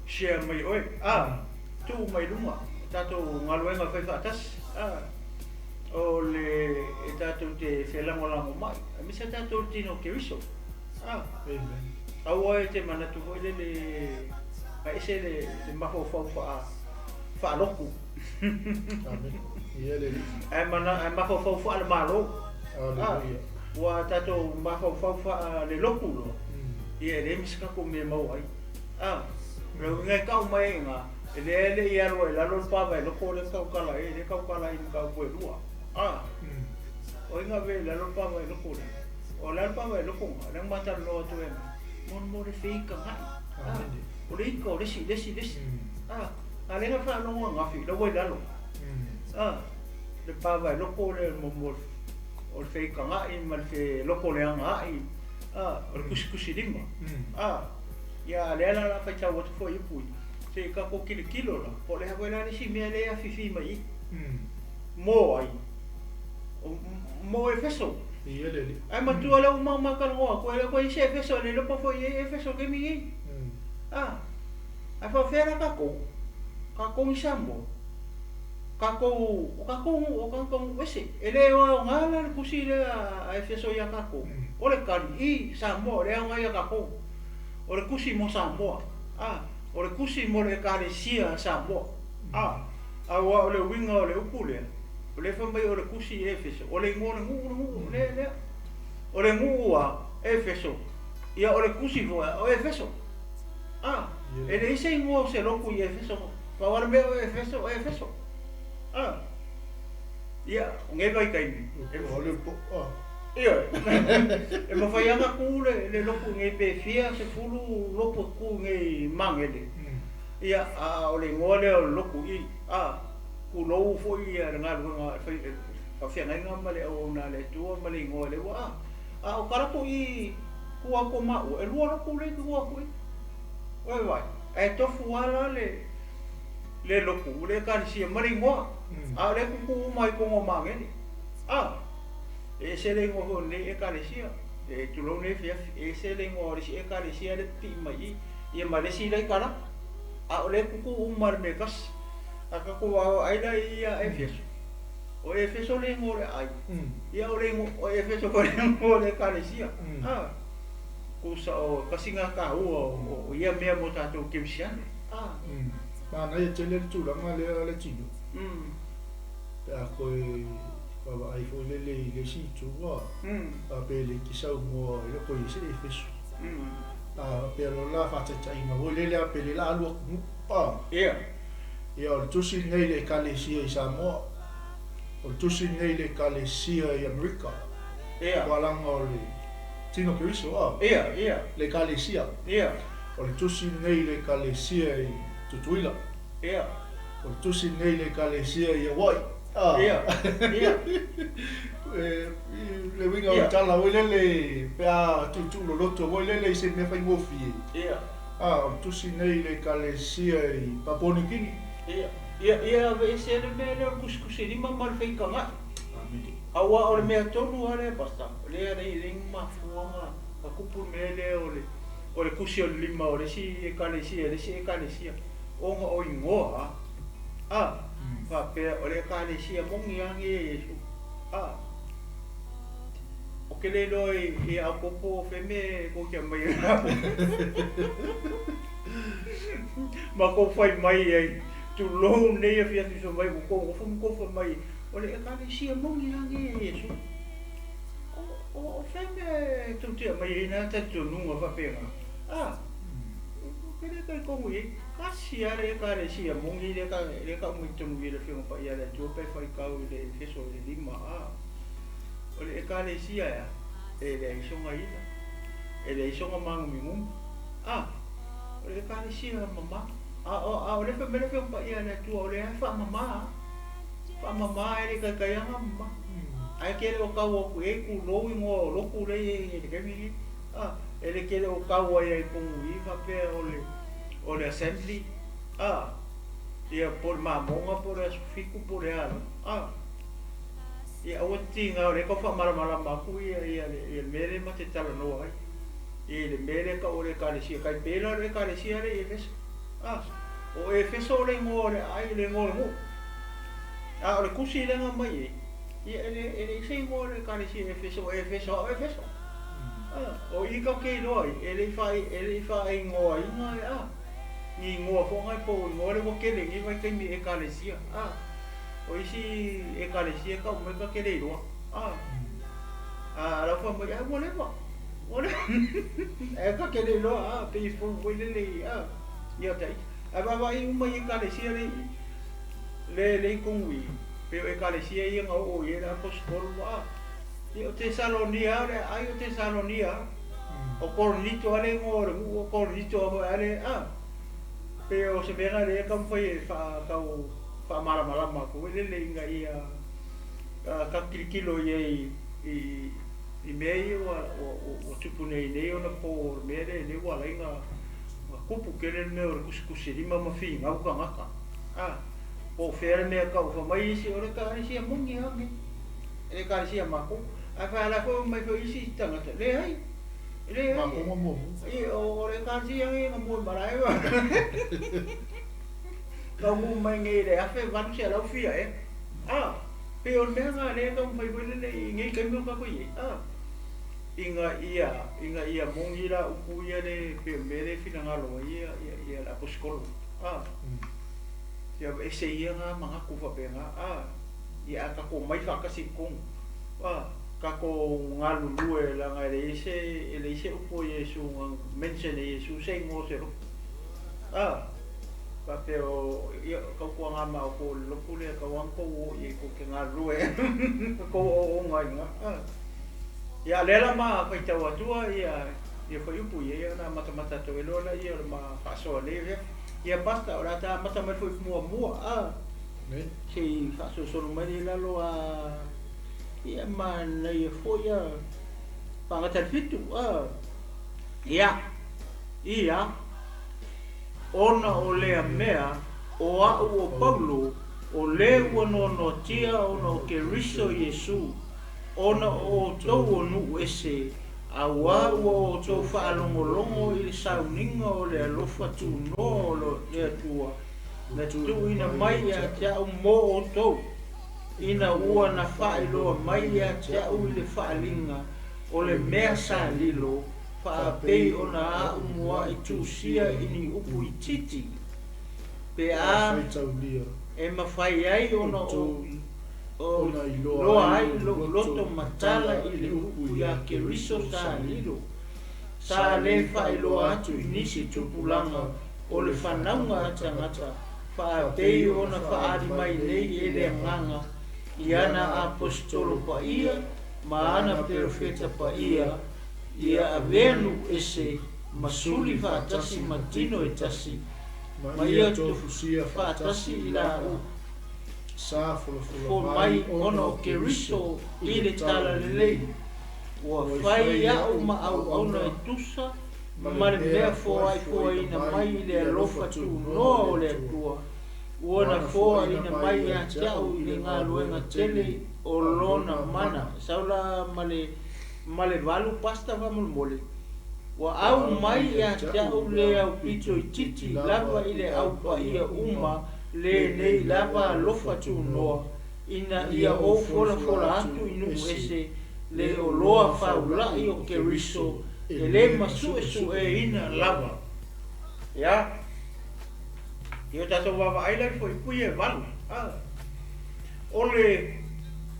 share mai oe, a, tuu mai luga, o tatou galuega e fai faatasi, a, o le e tatou te felagolagomai, aemaise tatou le tino o Keriso, a. Amen. Aua e te manatu foi lele na ese le, le mafaufau faa, faalotu. Amen. Ia le Alii. Ae mana, ae mafaufau faale-Malo. Hallelujah. Ua tatou mafaufau faale-lotu loa, ia e leai ma se tatou mea e maua ai. A, o le uiga e tau mai ai i ina, e lea e le i alu ai i lalo le pava e loko lea na tautala ai, lea e tautala ai i mataupu e lua. A, o ai na ave i lalo le pava e loko lea? O le a le pava e loko na, lea na ma talanoa atu ai ma, mo, mo le feikagai. A, o le ika o le isi, le isi, le isi. A, a lea na faalogo ananafi, la ua i lalo. A, le pava e loko lea mo, mo, o le feikagai ma le feloko leaga ai, a, o le tusitusilima. A, ia a lea la o le a faitau atu foi upu ia, se i tatou tilotilo la, po o le a foi la le isi mea lea e afifi mai i i. Mo ai? O, mo Efeso. Ae matua lea ua uma ona ma talanoa atu, e le o toe i ai se Efeso, e le iloa po o foi i ai Efeso i le taimi nei. A, ae faapefea la tatou? Tatou ni Samoa. Takou, o takou nuu, o tagata nuu ese. E le aoga la le tusi lea a Efeso ia takou. O le tali, i Samoa, o le aoga ia takou. O le tusi mo Samoa, a, o le tusi mo le Ekalesia a Samoa, a, aua o le uiga o le upu lea, o lea fai mai o le tusi i Efeso, o le igoa o le nuu, le nuu lea, lea. O le nuu a Efeso, ia o le tusi foi o Efeso. A, e leai se igoa o se lotu i Efeso, pau lava le mea o Efeso, o Efeso. A, ia, o nei vaitaimi, e, ioe, e mafai lava ona tu le, le lotu i nei pe fia sefulu lotu e tu i nei Magele. Ia, a o le igoa lea o le lotu i, a, tulou foi ia le galuega e fai, faafeagaiga ma le auauna a le Atua ma le igoa lea ua, a, a o ta lotu i tua atu o maua, e lua lotu lea i tua atu i. Ua e vaai, ae tofu lava la le, le lotu, le ekalesia ma le igoa, a o lea e tutu uma ai i totonu o Magele. A, e ese le igoa foi o lenei ekalesia, e tulou lenei afiafi, e ese le igoa o le isi ekalesia lea e pipii mai i i, ia ma le isi la i Kalaka. A o lea e tutu uma i le mea e tasi. A tatou vaavaai la i ia Efeso, o Efeso le igoa o le aai, ia o le igoa, o Efeso foi le igoa o le ekalesia. A, tusa o tasi lena taua o ia mea mo tatou kerisiano. A. Manaia tele le tulaga lea le tino. Pe a toe vaavaai foi lele i le isi itu a, faapea e le te saunoa i loko i se Efeso. A faapea loa la faataitaiga foi lele a pe le la alu atu nuu a. Ia o le tusi lenei i le Ekalesia i Samoa. O le tusi lenei i le Ekalesia i Amerika. Aua leaga o le tino Keriso a. Le Ekalesia. O le tusi lenei i le Ekalesia i Tutuila. O le tusi lenei i le Ekalesia i Hawaii. A. Le uiga o le tala foi lele pe a tuutuu loloto foi lele i se mea faigofie. A, o le tusi lenei i le Ekalesia i Papua Niu Kini. Ia, ia, ia aveese le mea lea o le tusitusilima ma le feitaga'i. Amene. Aua o le mea tonu lava lea, Pastor, lea e leai ni mafuaaga na tupu le mea lea o le, o le tusi o le lima o le isi Ekalesia i le isi Ekalesia, ona o igoa, a, faapea o le Ekalesia moni lava lenei a Iesu. A, ou te le iloa i Aopopo o fea mea e tou te aumai ai ma tou fai mai ai, tulou lenei afiafi fai mai ua tou nofo ma tou fai mai, o le Ekalesia moni lava lenei a Iesu. O fea mea e tou te aumai ai na talitonuga faapena? A, ou te le talitonu i ai. Tasi lava le Ekalesia moni lea e tau mai totonu i le Afioga Paia a le Atua pe faitau i le Efeso i le 5. A, o le Ekalesia e a? E leai sona ila, e leai sona māguminumi. A, o le Ekalesia mama. A o lea fai mai le Afioga Paia a le Atua, o lea e faamama lava. Faamama e le taitai lava ona mama. Ae te le o tau atu i ai tulou igoa o lotu lea e i ai i le taimi lenei. A, e le te le o tau ai ai tonu i i faapea o le assembly, a, ia po o le mamoga po o le aso fitu po o le a lava. A, ia aua te tiga o lea e tau faamalamalama atu ia ia le mea lea ma te talanoa ai. I le mea lea e tau o le Ekalesia, tai pei la o le Ekalesia lea i Efeso. A, o Efeso o le igoa o le aai, o le igoa o le nuu. A o le tusi lea na aumai ai, ia e leai se igoa o le Ekalesia i Efeso, o Efeso lava o Efeso. A, o i tatou te iloa ai, e le i faaigoaina a, ni igoa foi na po o igoa lea ua tele i lenei vaitaimi i Ekalesia. A, o isi Ekalesia e tau mai ta te le iloa. A, a la ua fai mai, ai ua leva, ua leva. Ae ta te le iloa, a, pei e fou foi lele i, a, ia te ai. Ae vaavaai uma i Ekalesia le i, le le i tonu i, pei o Ekalesia ia na oo i ai le aposetolo ma, a, ia o Tesalonia le aai o Tesalonia, o Korinito lava le igoa o le nuu o Korinito foi lava le, a, pei o se mea lena lea e taumafai e tau faamalamalama atu foi lele ina ia tatou tilotilo i ai i mea ia ua tupu nei nei ona po o le mea lea ua ala ai ona tupu tele le mea o le tusitusilima ma finau tagata. A, po o fea le mea e tau fai mai isi o le Ekalesia moni lava lenei, e le Ekalesia a matou. Ae fai la foi mai foi isi tagata, leai, leai. Matou na muamua. O le Ekalesia lenei na mua i malae. Taunuu mai nei i le 1800 fia ea. A, pei o le mea lena lea e taumafai foi lele i nei taimi o tatou i ai, a, ina ia, ina ia moni la upu ia le pei o le mea lea e finagalo ai ia, ia, ia le Aposetolo, a, ia aveese ia na manatu faapena, a, ia a tatou omai faatasi i totonu, a, tatou galulue leaga e leai se, e leai se upu a Iesu na mention e Iesu se igoa o se lotu, a. Faapea o, ia, tautuaga ma outou o le lotu lea, tau lava ona tou o i ai tou te galulue ma tou auauna ai i ina. Ia, a o lea la ma faitau atua ia, ia fuaiupu ia, ia ona matamata atu ai loa lea o le ma faasoa nei afiafi. Ia, Pastor, o le a ta amata mai le fuaiupu muamua, a, se i faasolosolo mai lea i lalo a, ia, manaia foi a, faagata i le 7, a. Ia, ia. Ona o lea mea, o aʻu ʻo Paulo, o lē ua noanoatia ona o Keriso Iesū, ona o ʻoutou o nuʻu ese, auā ua ʻoutou faalogologo i le sauniga o le alofa tunoa o le Atua na tuuina mai ia te aʻu mo ʻoutou, ina ua na faailoa mai ia te aʻu i le faaliga o le mea sa lilo, faapei ona aʻu muaʻi tusia i ni upu itiiti, pe a e mafai ai ona ou iloa ai lou loto matala i le upu iā Keriso sa lilo, sa le faailoa atu i nisi tupulaga o le fanauga a tagata, faapei ona faaali mai nei e le Agaga i ana Aposetolo paia ma ana Perofeta paia, Ia avea nuu ese ma suli faatasi ma tino e tasi, ma ia tofusia faatasi i la u Sa fo mai ona o Keriso i le Talalelei, ua fai aʻu ma auauna e tusa ma le mea foaifoaina mai i le alofa tunoa o le Atua, ua na foaina mai ia te aʻu i le galuega tele o Lona mana. Sau la ma le. Ma le 8 pasta faamolemole, ua au mai ia te au le aupito itiiti lava i le au paia uma lenei lava alofa tunoa, ina ia ou folafola atu i nuu ese le oloa faulaʻi o Keriso e le masuʻesuʻeina lava. Ia, ia o tatou vaavaai la i le fuaiupu ia e 8, a. O le,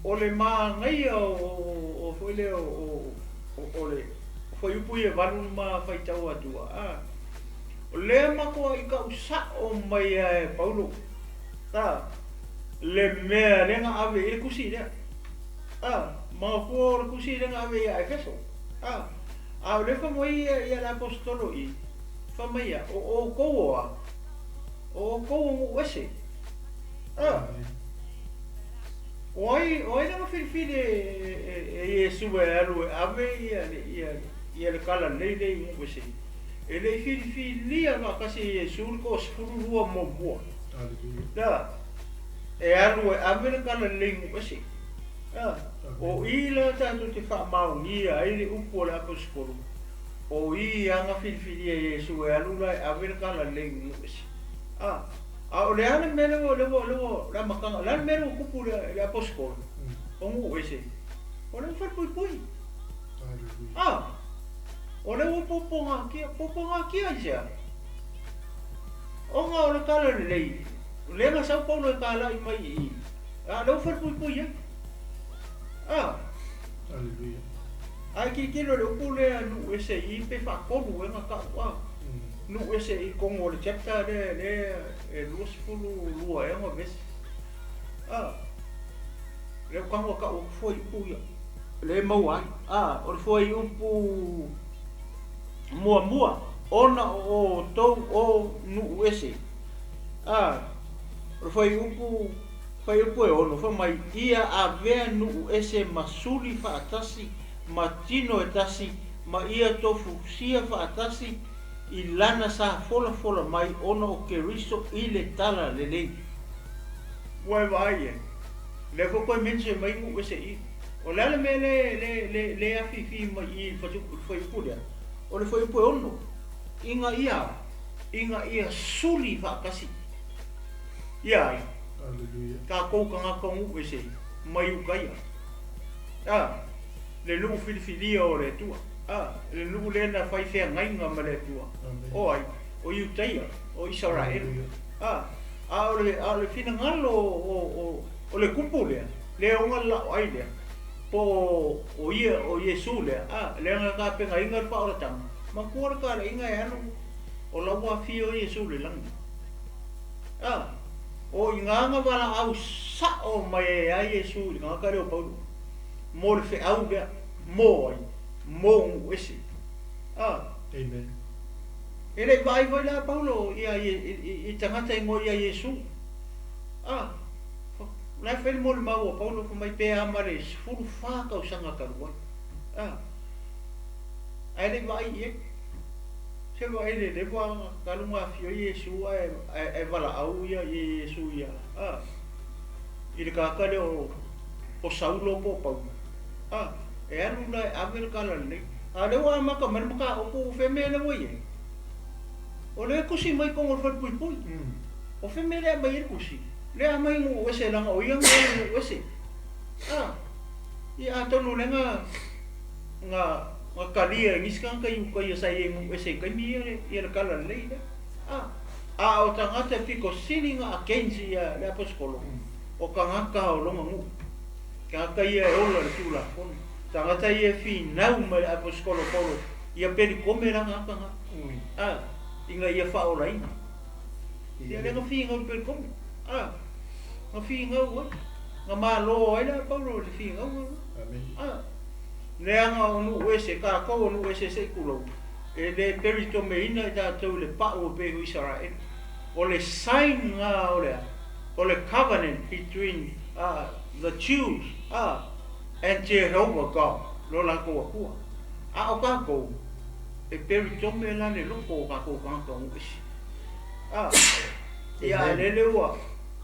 o le manaia o, o foi lea o, o, o le fuaiupu ia e 8 ma faitau atua, a, o lea matuai tau sa'o mai a e Paulo, a, le mea lea na ave i ai le tusi lea, a, manatua o le tusi lea na ave ia Efeso, a, a o lea fai mai ia, ia le Aposetolo i, fai mai ia, o outou o a, o outou o nuu ese. A, o ai, o ai lana filifili e, e, e Iesu e alu e ave ia, ia, ia le tala lelei lea i nuu ese? E le i filifilia faatasi e Iesu le toasefulu lua muamua. La, e alu e ave le tala lelei i nuu ese. A, o i la tatou te faamaonia ai le upu a le Aposetolo, o i ana filifilia e Iesu e alu la e ave le tala lelei i nuu ese. A, A o le a le mea lea ua, lea ua, lea ua, le amataga, o le a le mea lea ua tupu i le, le Aposetolo, o nuu ese, o lea ua falepuipui. A, o lea ua popogatia, popogatia aisea? Ona o le tala lelei, lea na sau Paulo e talai mai i i, a o lea ua falepuipui ai. A. Ae tilotilo i le upu lea nuu ese i i pe faatolu ea na tau a. Nuu ese i totonu o le chapter lea lea e 22 ea ona vesi. A. Lea ua tago tau atu fuaiupu ia. Lea e maua ai. A, o le fuaiupu muamua ona o outou o nuu ese. A, o le fuaiupu Fuaiupu e 6, fai mai, Ia avea nuu ese ma suli faatasi ma tino e tasi ma ia tofusia faatasi i lana sa folafola mai ona o Keriso i le tala lelei. Ua e vaai e, lea foi toe mention mai nuu ese i. O le a le mea le, le, le, le afifi mai i i le fuaiupu lea? O le fuaiupu e 6, ina ia, ina ia suli faatasi. Ia ai? Aleluia. Tatou tagata o nuu ese mai uka ia. A, le nuu filifilia o le Atua. A, le nuu lea na fai feagaiga ma le Atua. Amen. O ai? O Iutaia, o Isaraelu. Aleluia. A, a o le, a o le finagalo o, o, o, o le kupu lea, lea e oga le laoai lea, po o, o ia, o Iesu lea, a, lea na tapenaina le faaolataga, manatua le talaiga e alu, o la ua afio Iesu i le lagi. A, o i ina na valaau sa'o mai ai ia Iesu i le tagata lea o Paulo, mo le feau lea, mo ai? Mo nuu ese. A. Amen. E le i vaai foi la Paulo ia i tagata igoa ia Iesu. A, o la e fai le molimau a Paulo fai mai pe a ma le 14 tausaga talu ai. A, ae le i vaai i ai. Se vaai le leva talu na afio ai Iesu ae ae valaau ia Iesu ia a i le tagata lea o o Saulo po o Paulo. A, e alu la e ave le tala lelei. A o lea ua amata mai le mataupu o fea mea lea ua i ai? O lea e tusi mai i totonu o le falepuipui. O fea mea lea e aumai ai le tusi? Lea e aumai i nuu ese leaga o ia na alu i nuu ese. A, ia atonu o lea na na na talia e nisi tagata i uta ia sa i ai i nuu ese i taimi ia ia le tala lelei lea. A, a o tagata e pito sili na against ia le aposetolo, o tagata o lona nuu. Tagata ia e ola i le Tulafono. Tagata ia e finau mai i le aposetolo Paulo ia pelikome la tagata na, a, ina ia faaolaina. Ia lea na finau i le pelikome, a, na finau ai, na malo ai la Paulo i le finauga lena. A, leaga o nuu ese, tatou o nuu ese se i tulou, e le pelitomeina i tatou i le pau e pei o Isaraelu. O le sign na o le a? O le covenant between the Jews and Jehovah God, lo latou Atua. A o tatou, e peritome la le loko o tatou tagata o nuu ese. Ia a lele ua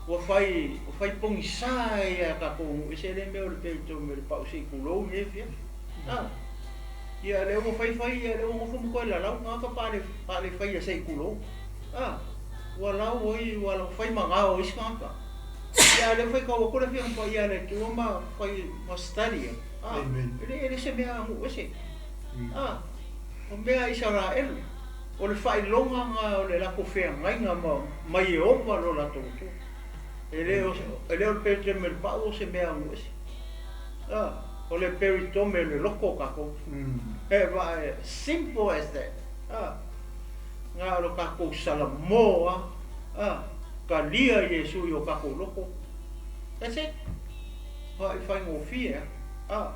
ua fai ua fai pogisa ai ia tatou nuu ese le mea o le peritome o le pau se i tulou i lenei afiafi. Ia lea ua fai fai ia lea ua nofo ma toe lalau tagata pa le pa le faia se i tulou. Ua lau ai, ua fai magao ai isi tagata. Ia a o lea ua faitau atu le Afioga Paia a le Atua ma fai ma study a, Amen. e le, e le se mea nuu ese. A, o mea a Isaraelu, o le faailoga na o le latou feagaiga ma, ma Ieova lo latou Atua. E le o, e le o le peritome o le pau o se mea nuu ese. A, o le peritome o le loko o tatou. E va, simple as that. A. Na o lo tatou salamo a, a, talia Iesu i o tatou loko. That's it. Hoʻi faigofie a, a.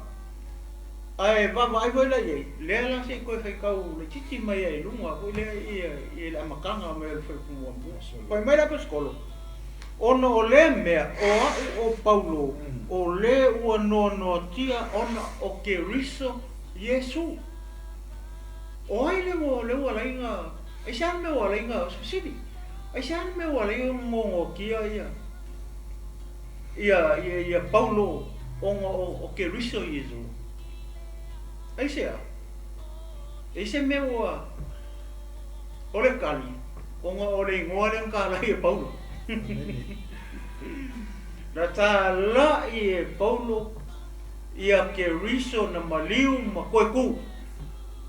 Ae vaavaai foi la i ai, lea la se i toe faitau laitiiti mai ai i luga foi lea i, i le amataga mai o le Fuaiupu muamua. Fai mai le Aposetolo, Ona o lea mea, o aʻu o Paulo, o le ua noanoatia ona o Keriso Iesu. O ai le ua le ua alai na aisea le mea ua alai na fesili aisea le mea ua alai ona gogotia ia ia ia ia Paulo ona o o Keriso Iesu? Aisea? E se mea ua o le tali ona o le igoa lea na talai e Paulo. Na talai e Paulo ia Keriso na maliu ma toe tu.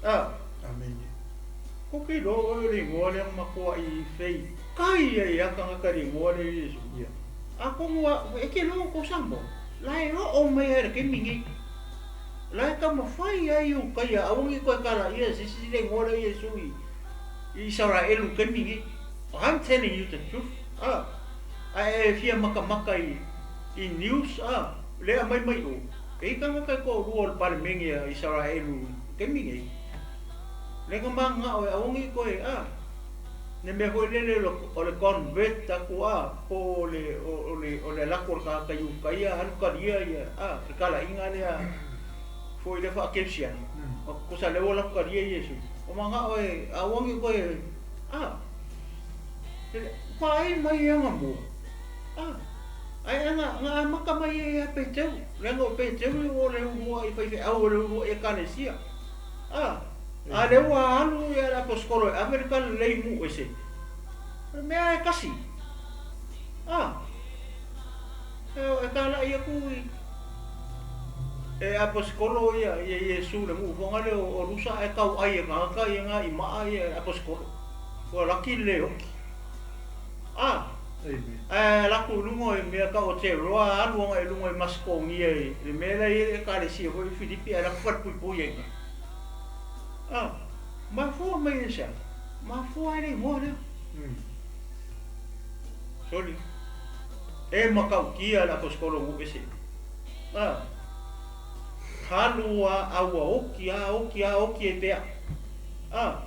A. Amene. Ko ke iloa oe o le igoa lea na matuai fei kai ai a tagata i le igoa lea o Iesu. Ia. Atonu a, e te iloa outou Samoa, la e oo mai lava i le taimi nei. La e taumafai ai Iutaia aua ne i toe kalaia e se isi le igoa lea o Iesu i, i Isaraelu i le taimi nei. I'm telling you the truth. A. Ae e fia matamata i, i news, a, lea e aumai mai o. E i ai tagata e toalua o le Palemene a Isaraelu i le taimi nei, lea na mananao e aua ne i toe, a, le mea foi lele o le convert atu, a, po o le, o le, o le alu atu o le tagata i uta ia alu talia ia, a, le talaiga lea foi lea faakerisiano, tusa lea ua alu atu talia Iesu, ua mananao e aua ne i toe, a, vaai mai anamua, a. Ae na, na amata mai ai ia Peteru, leaga o Peteru o le uluai faifeau o le uluai ekalesia. A, a lea ua alu ia le aposetolo e ave le talalelei i nuu ese, o le mea e tasi. A! E talai aku i e aposikolo ia ia Iesu le nu'u foga lea o Lusa ae tau'ai e tagata ia na i ma'a ia aposikolo. Ua laki le le oki. A! Ae alu atu i luga i mea tau o Teroa alu agai i luga i Masetonia i le mea la e i ai le Ekalesia foi i Filipi ae alu atu falepuipui ai i ina. A! Mafua mai e se a? Mafua ai le igoa lea. Soli. E matautia le aposikolo nuu ese. A! Alu a a ua oki a oki a oki ai pea. A!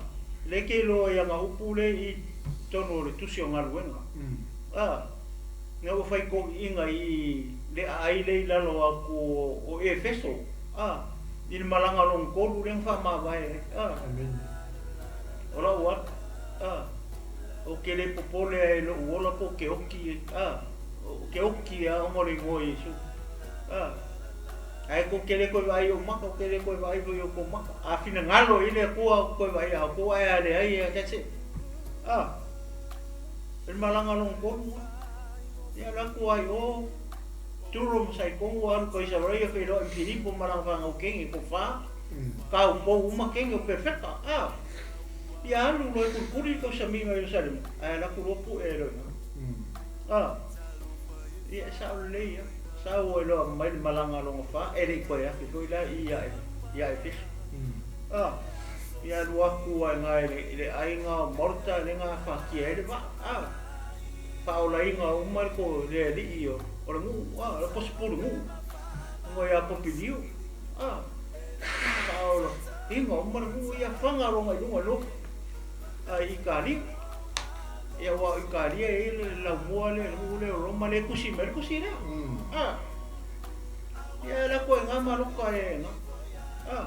Le ke iloa i ana upu le i totonu o le tusi o galuega. A! Ina ua fai toʻiʻiga i le aai le i lalo atu o Efeso, a! I le malaga lona tolu lea na faamavae ai. A! O la'u ala. A! Ou te le popole ai i lo'u ola po o ke oki, a! O ke oki a ona o le igoa o Iesu. A! Ae kou te le toe vaai i ou maka, ou te le toe vaai foi i outou maka. A finagalo i le Atua ou te toe vaai ia outou, ae a leai, ia, that's it. A! O le malaga lona tolu a. Ia alu atu ai o Turo ma Saitonu ua alu Kaisaraia feiloai ma Filipo ma lana fanau kene tofa, kau pou uma kene o perfeka. A! Ia alu loa e kulikuli le tausamiga i Ierusalema, ae alu atu loa pue ai loa i ina. A! Ia e sao lelei lava. Sau ai loa mai le malaga lona fa, e le i toe afe foi la i ia Efeso. A! Ia alu atu ai ina i le aiga o Malta lea na afatia ai le vaa. A! Faaolaina uma le ko le alii o le nuu, a, le aposi pule nuu, ona ia Popilio. A! Faaolaina uma le nuu ia faga loa i luga i lotu a i Italia. Ia aua o Italia e i ai le laumua lea, le nuu lea o Roma lea e tusi mai ai le tusi lea. A! Ia e alu atu ai i ina maloka e ina. A!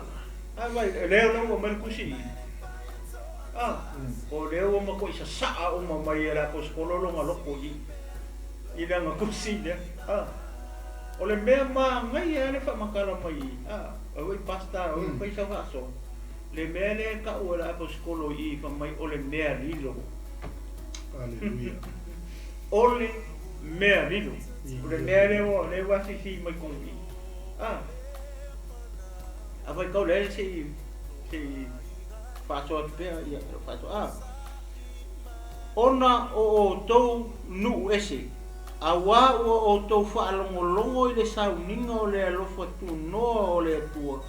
A vai, o lea ua aumai le tusi i i. A! O lea ua matuai sasaa uma mai e le aposikolo lona loto i i lana tusi lea. A! O le mea manaia lava le faamatala mai i, a, oi Pastor, oi fai sau faasoa. Le mea lea e tau e le aposikolo i i fai mai o le mea lilo. Aleluia. O le mea lilo. O le mea lea ua lea ua afifi mai tonu i. A. A fai tau lea se i se i faasoa atu pea ia faasoa. A. Ona o outou nuu ese, auā ua outou faalogologo i le sauniga o le alofa tunoa o le Atua,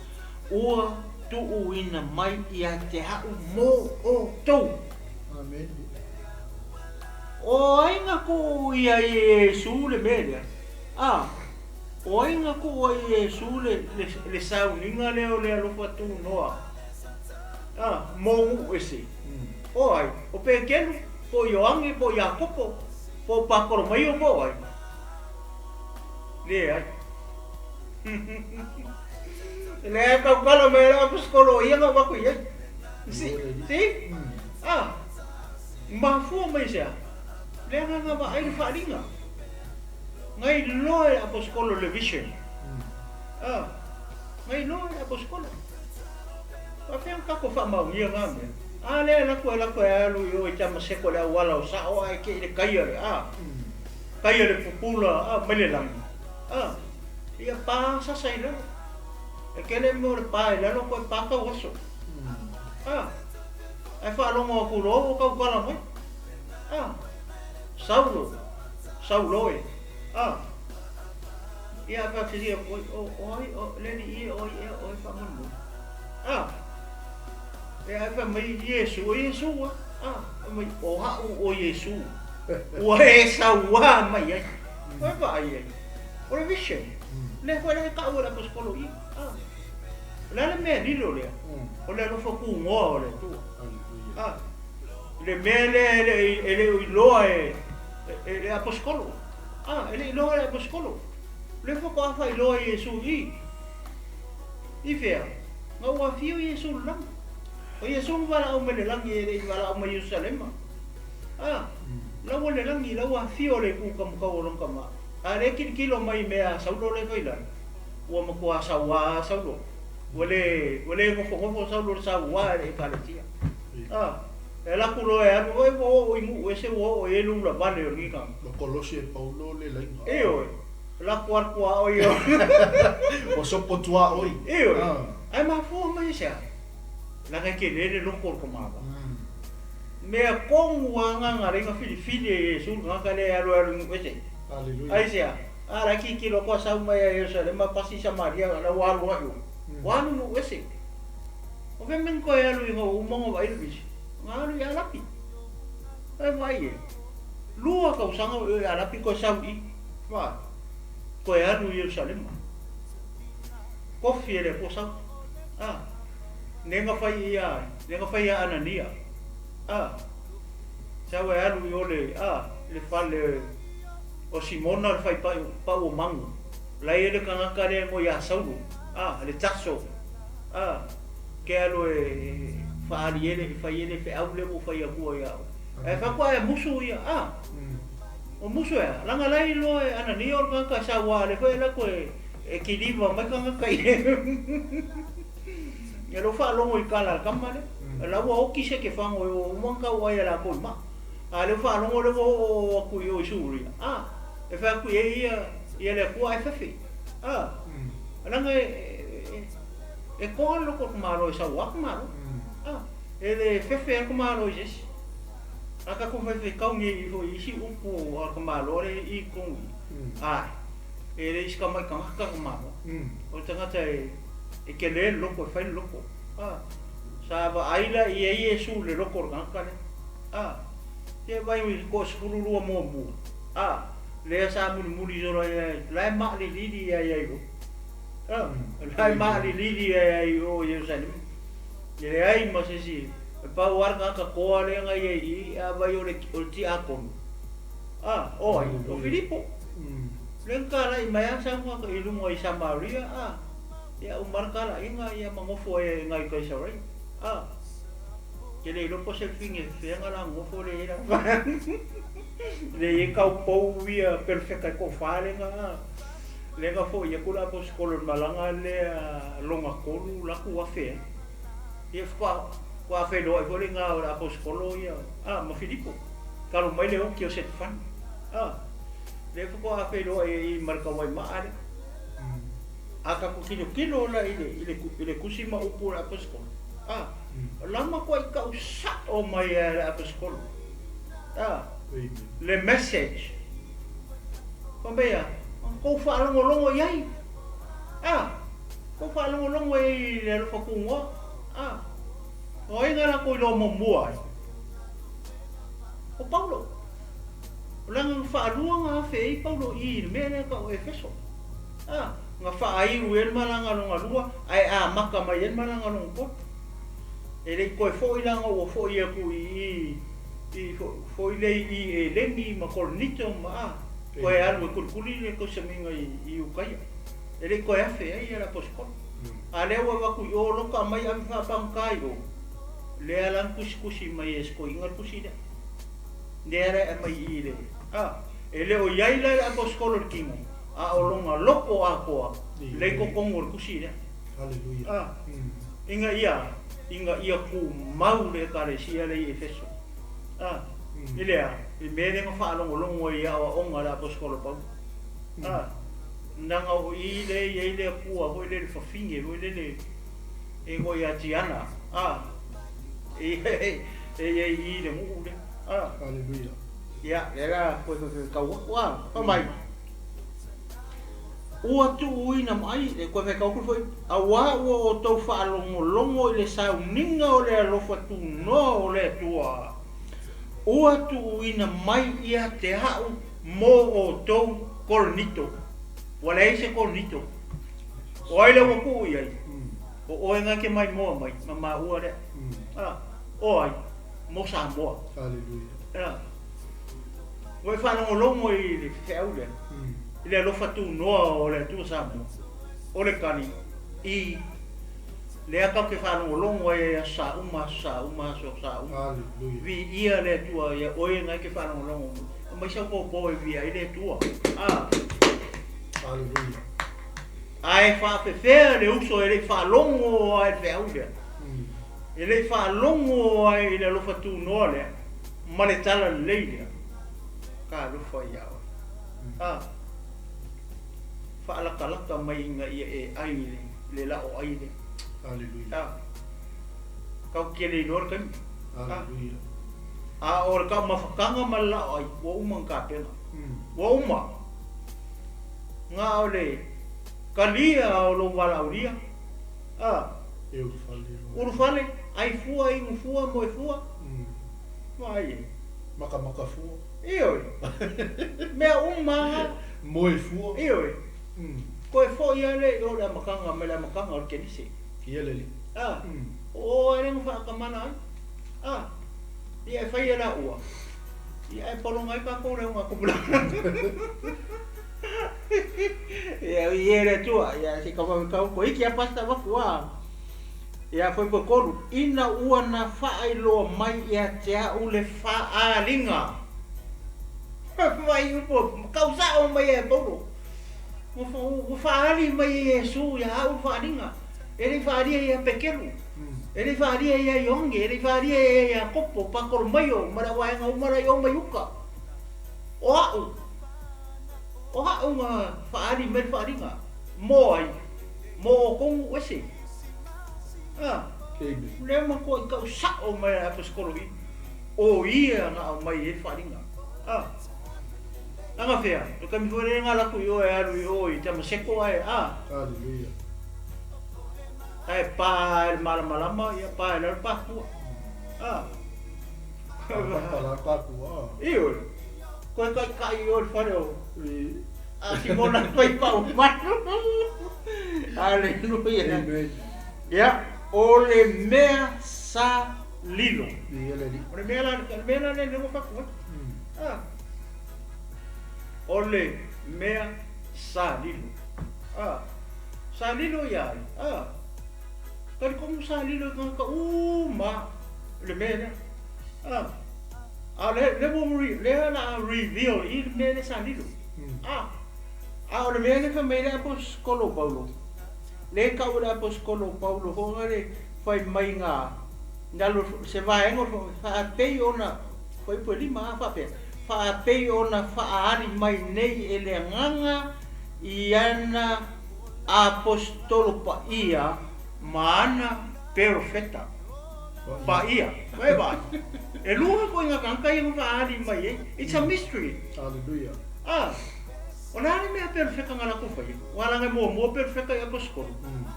ua tuuina mai ia te a'u mo outou. Amene. O ai na tuu ia i Iesu le mea lea? A, o ai na tuu ai i Iesu le, le, le sauniga lea o le alofa tunoa? A, mo nuu ese. O ai? O Petelu, po o Ioane, po o Iakopo, po o Patolomaio, po o ai? Leai. Leai e tautala mai ai le aposetolo o ia na avatu i ai. Si, si? Ah, mafua mai se a? Le agaga vaai le faaaliga. Na iloa e le aposetolo le vision. Ah, na iloa e le aposetolo. Faapefea ona tatou faamaonia na mea? A lea e alu atu e alu atu e alu i o i Tamaseko i le auala o Sao ae te i le taia le a? Taia le pupula a mai le lagi. A, ia pa sasa i lalo. E tele mea o le pa i lalo toe pa tau aso. A, ae faalogo atu loa ua tautala mai. A, Saulo, Saulo e. A, ia ae faafesili atu ai, o, o ai, o, le alii e, o ai ea oe faamolemole? A, ia ae fai mai, Iesu, o Iesu a. A, fai mai, o a'u o Iesu, ua e sauā mai ai. Ua e vaai ai, o le vision, lea foi la e ta'u e le aposetolo i i. A, o le a le mea lilo lea? O le alofa tunoa o le Atua. A, le mea lea e le, e le o iloa e, e, le aposetolo. A, e le iloa e le aposetolo. O lea faatoa faailoa e Iesu i i. I fea? Na ua afio Iesu i le lagi. O Iesu na valaau mai i le lagi e le i valaau mai i Ierusalema. A, la ua le lagi, la ua afio le itu kamakau o lona tama. A lea e tilotilo mai i mea a Saulo lea e fai lalo, ua matua sauā a Saulo. Ua le, ua le nofonofo Saulo i le sauā e le Ekalesia. A. E alu atu loa e alu, oi ua oo i nuu ese ua oo i ai le ulavale o lenei tagata. Ua kolosi e Paulo le laina. Ioe, alu atu alu tuaoi o. Ua sopo tuaoi. Ioe, ae mafua mai i se a? Leaga e tele le loto o le tamāvaa. Mea tonu lava na na alai na filifili e Iesu le tagata lea e alu e alu i nuu ese. Aisea? A la e tilotilo atu a sau mai ia Ierusalema pasi Samaria la ua alu ai o. Ua alu i nuu ese. O fea mea na toe alu ina ua uma ona vaai le visi? Na alu i Alapi. E vaai e. Lua tausaga o i Alapi toe sau i i. Vaai. Toe alu i Ierusalema. Tofi e le Atua sau. A. Lea na fai ia ai? Lea na fai ia Anania. A. Sau e alu i o le, a, le fale o Simona le fai pau o manu. La e i ai le tagata lea e igoa ia Saulo, a, le Taso. A, ke alu e faaali ai le, fai ai le feau lea ua ou fai atua ia oe. Ae fai atu, ae musu ia, a. O musu e a? Leaga la e iloa e Anania o le tagata e saua, lea foi e alu atu e kiliva mai tagata i Ia lou faalogo i tala a le tama lea. O la ua oti se kefago ua uma ona tau ai e latou i maa. A o lea ua faalogo lea ua oo atu i o i Suria, a, e fai atu i ai ia, ia le Atua ae fefe. A, leaga e, e, e toa le loto o le tamaloa e saua tamaloa. A, e le fefe lava le tamaloa i se isi. A tatou faifetau nei foi i isi upu a le tamaloa lea i totonu i i, ae, e le isi tamai tagata le tamaloa. O le tagata e E tele le loto, e fai le loto. A, sa vaai la i ai Iesu i le loto o le tagata lea. A, se vai i le toasefululua muamua. A, lea sa mulimuli solo ai ai, la e maalilili ai ai o. A, la e maalilili ai ai o Ierusalema. E leai ma se isi, e pau lava le tagata toa lea na i ai i i, a vai o le, o le tiakono. A, o ai? O Filipo. Lea na talai mai lava sau i luga i Samaria, a. Ia uma le talaiga ia ma nofo ai i nai Kaisarai. A, ke le iloa po o se fine feaga la nofo le i ai la le i ai kau pou ia pelefeka e toafa lea na lea na fo'i atu le aposetolo i le malaga lea lona tolu la atu afe ai. Ia faatoa faatoa feiloai foi le iga o le aposetolo ia a ma Filipo talu mai le oti o Setefano. A, lea faatoa feiloai ai ma le tauaimaa lea. A tatou tilotilo la i le, i le, i le tusi ma upu o le Aposetolo, a, la matuai tau sa'o mai a e le Aposetolo, a, le message. Fai mai a, tou faalogologo i ai, a, tou faalogologo i ai i le alofa tunoa, a, o ai na latou iloa muamua ai? O Paulo. O le agaga faalua na afe ai Paulo i i le mea lea tau o Efeso. A, na faaiu ai le malaga lona lua, ae amata mai ai le malaga lona tolu. E le i toe foi la ona ua foi atu i i, i foi lea i i Eleni ma Korinito ma a, toe alu e kulikuli le tausamiga i, i Ukaia. E le i toe afe ai le Aposetolo. A lea ua avatu i o loka aumai ave faapagata i o, lea la na tusitusi mai e si toeaina le tusi lea. Lea la e aumai i i le, a, e le o i ai la le Aposetolo i le tino, a o lona loko atoa lea i totonu o le tusi lea. A, ina ia, ina ia tumau le Ekalesia lea i Efeso. A, i le a? I mea lea na faalogologo ai i aoaoga a le Aposetolo Paulo. A, leaga o i lea e i ai le Atua foi lele fafine foi lele e igoa ia Tiana. A, e i ai i i le nuu lea. A. Haleluia. Ia, lea la koe tau atu, a, fai mai. Ua tuuina mai le koe faitau atu foi, auā ua outou faalogologo i le sauniga o le alofa tunoa o le Atua, ua tuuina mai ia te a'u mo outou Korinito. Ua leai se Korinito. O ai lea ua tuu i ai? O oe na e te maimoa mai ma maua lea. A, o ai? Mo Samoa. Hallelujah. Ua e faalogologo i le feau lea, i le alofa tunoa o le Atua Samoa, o le tali i lea tatou te faalogologo ai i aso sa uma, aso sa uma, aso sa uma. Hallelujah. Viia le Atua ia oe na e te faalogologo mai. Aumai sau popo e viia ai le Atua. A. Hallelujah. Ae faafefea le uso e le i faalogo lava i le feau lea. E le i faalogo ai i le alofa tunoa lea ma le tala lelei lea, talofa ia oe. A, faalatalata mai ina ia e ai i le la'o ai lea. Aleluia. A, tatou te le iloa le taimi. Aleluia. A o le taumafataga ma le la'o ai, ua uma ona tapena. Ua uma. Na o le talia o lou valaaulia. A. E ulufale loa. Ulufale, ai fua, inu fua, moe fua. Vaai e. Makamaka fua. Ioe. Mea uma lava. Moe fua. Ioe. Toe foi lava lea i o i le amataga mai le amataga o le Kenise. Ia le alii. A. O o lava lea na faatamala ai. A. Ia e fai e la ua. Ia ae pologa ai tatou le auga tupulaga. Ia i le Atua, ia se ka vave kau ko iki a pasta vaku a. Ia foi po kolu ina ua na faailoa mai ia te a'u le faaaliga. Vai upu kau sa'o mai e Paulo. Ua faaali mai e Iesu ia a'u le faaaliga. E le i faalia ia Peteru. E le i faalia ia Ioane, e le i faalia ia Iakopo, Patolomaio ma le auvaega uma la i o mai uka. O a'u, o a'u na faaali mai le faaaliga. Mo ai? Mo outou nuu ese. A, lea matuai tau sa'o mai a le aposetolo i, o ia na aumai ai le faaaliga. A, anafea, o le taimi foi lea na alu atu i o e alu i o i Tamaseko ae, a. Aleluia. Ae pa e le malamalama, ia pa e lalo patua. A. Pa la patua. Ioe. Koe taitai i o le fale o a Simona fai pau malu. Aleluia. Amen. Ia, o le mea sa lilo. Ia le alii. O le mea la, le mea la le ua fatu ai. A. O le mea sa lilo. A. Sa lilo ia ai. A. Talitonu sa lilo i tagata uma le mea lea. A. A le le ua lea la reveal i le mea lea sa lilo. A. A o le mea lea fai mai le aposetolo o Paulo. Le tau e le aposetolo o Paulo foi le fai mai ga nalo se vaega o faapei ona fuaiupu e 5 a faapea, faapei ona faaali mai nei e le Agaga i ana aposetolo paia ma ana perofeta paia. Vaai vaai, e lua ituaiga tagata ia na faaali mai ai. It's a mystery. Hallelujah. A, o le a le mea perofeta na latou faia? Ua laga e muamua perofeta i aposetolo,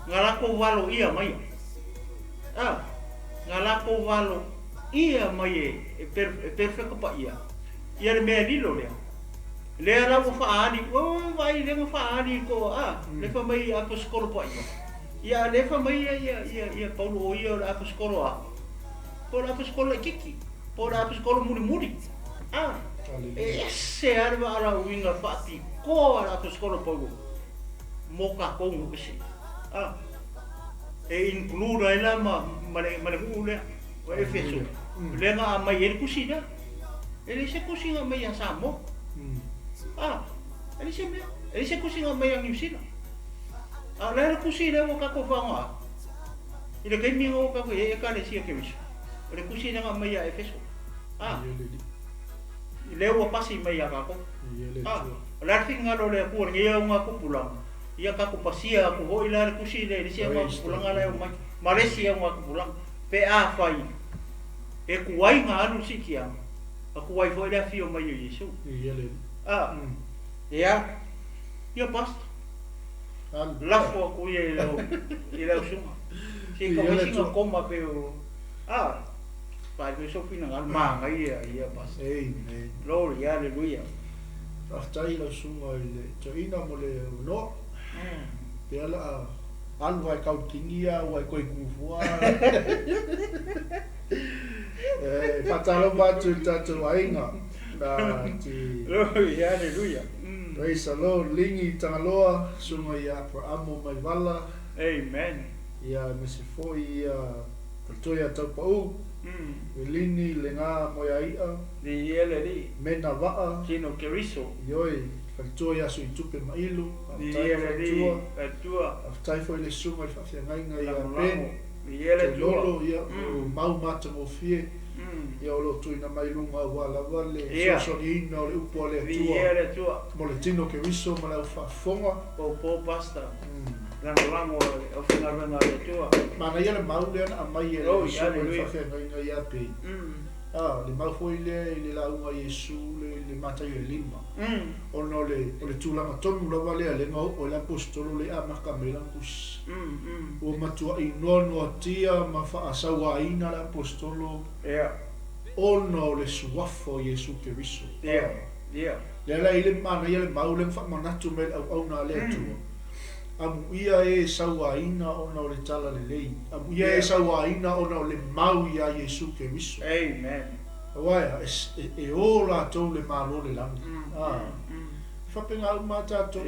na latou valoia maia. A, na latou valoia mai e perofeta paia ia le mea lilo lea. Lea la ua faaali, ua vaai lea na faaali i ko, a, le fai mai i aposetolo paia. Ia lea fai mai ia, ia, ia Paulo o ia o le aposetolo a, po o le aposetolo laitiiti, po o le aposetolo mulimuli. A, e ese lava le vaalauiga faapitoa a le aposetolo Paulo mo tatou nuu ese. A, e include ai la ma, ma le, ma le nuu lea o Efeso, lea na aumai ai le tusi lea. E leai se tusi na aumai ia Samoa. A, e leai se mea. E leai se tusi na aumai ia Niu Sila. A o le a le tusi lea ua tatou faaaoga i le taimi na ua tatou i ai Ekalesia Keriso? O le tusi lea na aumai ia Efeso. A, lea ua pasi mai ia tatou. A, o le a le finagalo o le Atua i lenei augatupulaga? Ia tatou pasia atu foi la le tusi lea i le isi augatupulaga la e omai, ma le isi augatupulaga, pe afai e tuai na alu le siitiaga, na tuai foi le afio mai o Iesu. A, ia, ia Pastor, lafo atu ia i lau, i lau susuga. Se i tau sina koma pe o, a, faali foi sou finagalo, manaia ia Pastor. Amen. Glory, hallelujah. Faafetai i lau susuga i le toeaina mo le avanoa. Pea la a alu ai kau kingi a ua e koe ku fua. E faatalofa atu i le tatou aiga na ti. Glory, hallelujah. Praise the Lord. Lingi Tagaloa, susuga ia Aperamo Maivala. Amen. Ia aemaise foi ia Faletua ia Taupau. Elini Lega Moeai'a. Viia le Alii. Mena Vaa. Tino Keriso. Ioe, Faletua ia Suitupe Mailu. Viia le Alii. Faletua. Faafetai foi i le susuga i le faafeagaiga ia Ben. Viia le Atua. Lolo, ia, o mau matagofie, ia o lo o tuuina mai i luga aua lava le fesoasoaniina o le upu a le Atua. Viia le Atua. Mo le tino o Keriso ma le aufaafofoga. Popo Pastor. Lagolago le aufaigaluega a le Atua. Manaia le mau lea na aumai e le susuga i le faafeagaiga ia Pei. A, le mau foi lea i le lauga a Iesu i le Mataio e lima, ona o le, o le tulaga tonu lava lea lea na oo ai le Aposetolo lea e amata mai ai lana tusi. Ua matuai noanoatia ma faasauaina le Aposetolo ona o le suafa o Iesu Keriso. A, lea la e i ai le manaia le mau lea na faamanatu mai e le auauna a le Atua. Amuia e sauaina ona o le Talalelei. Amuia e sauaina ona o le mau iā Iesu Keriso. Amen. Aua e a? E o latou le Malo o le lagi. A. E faapena uma a tatou.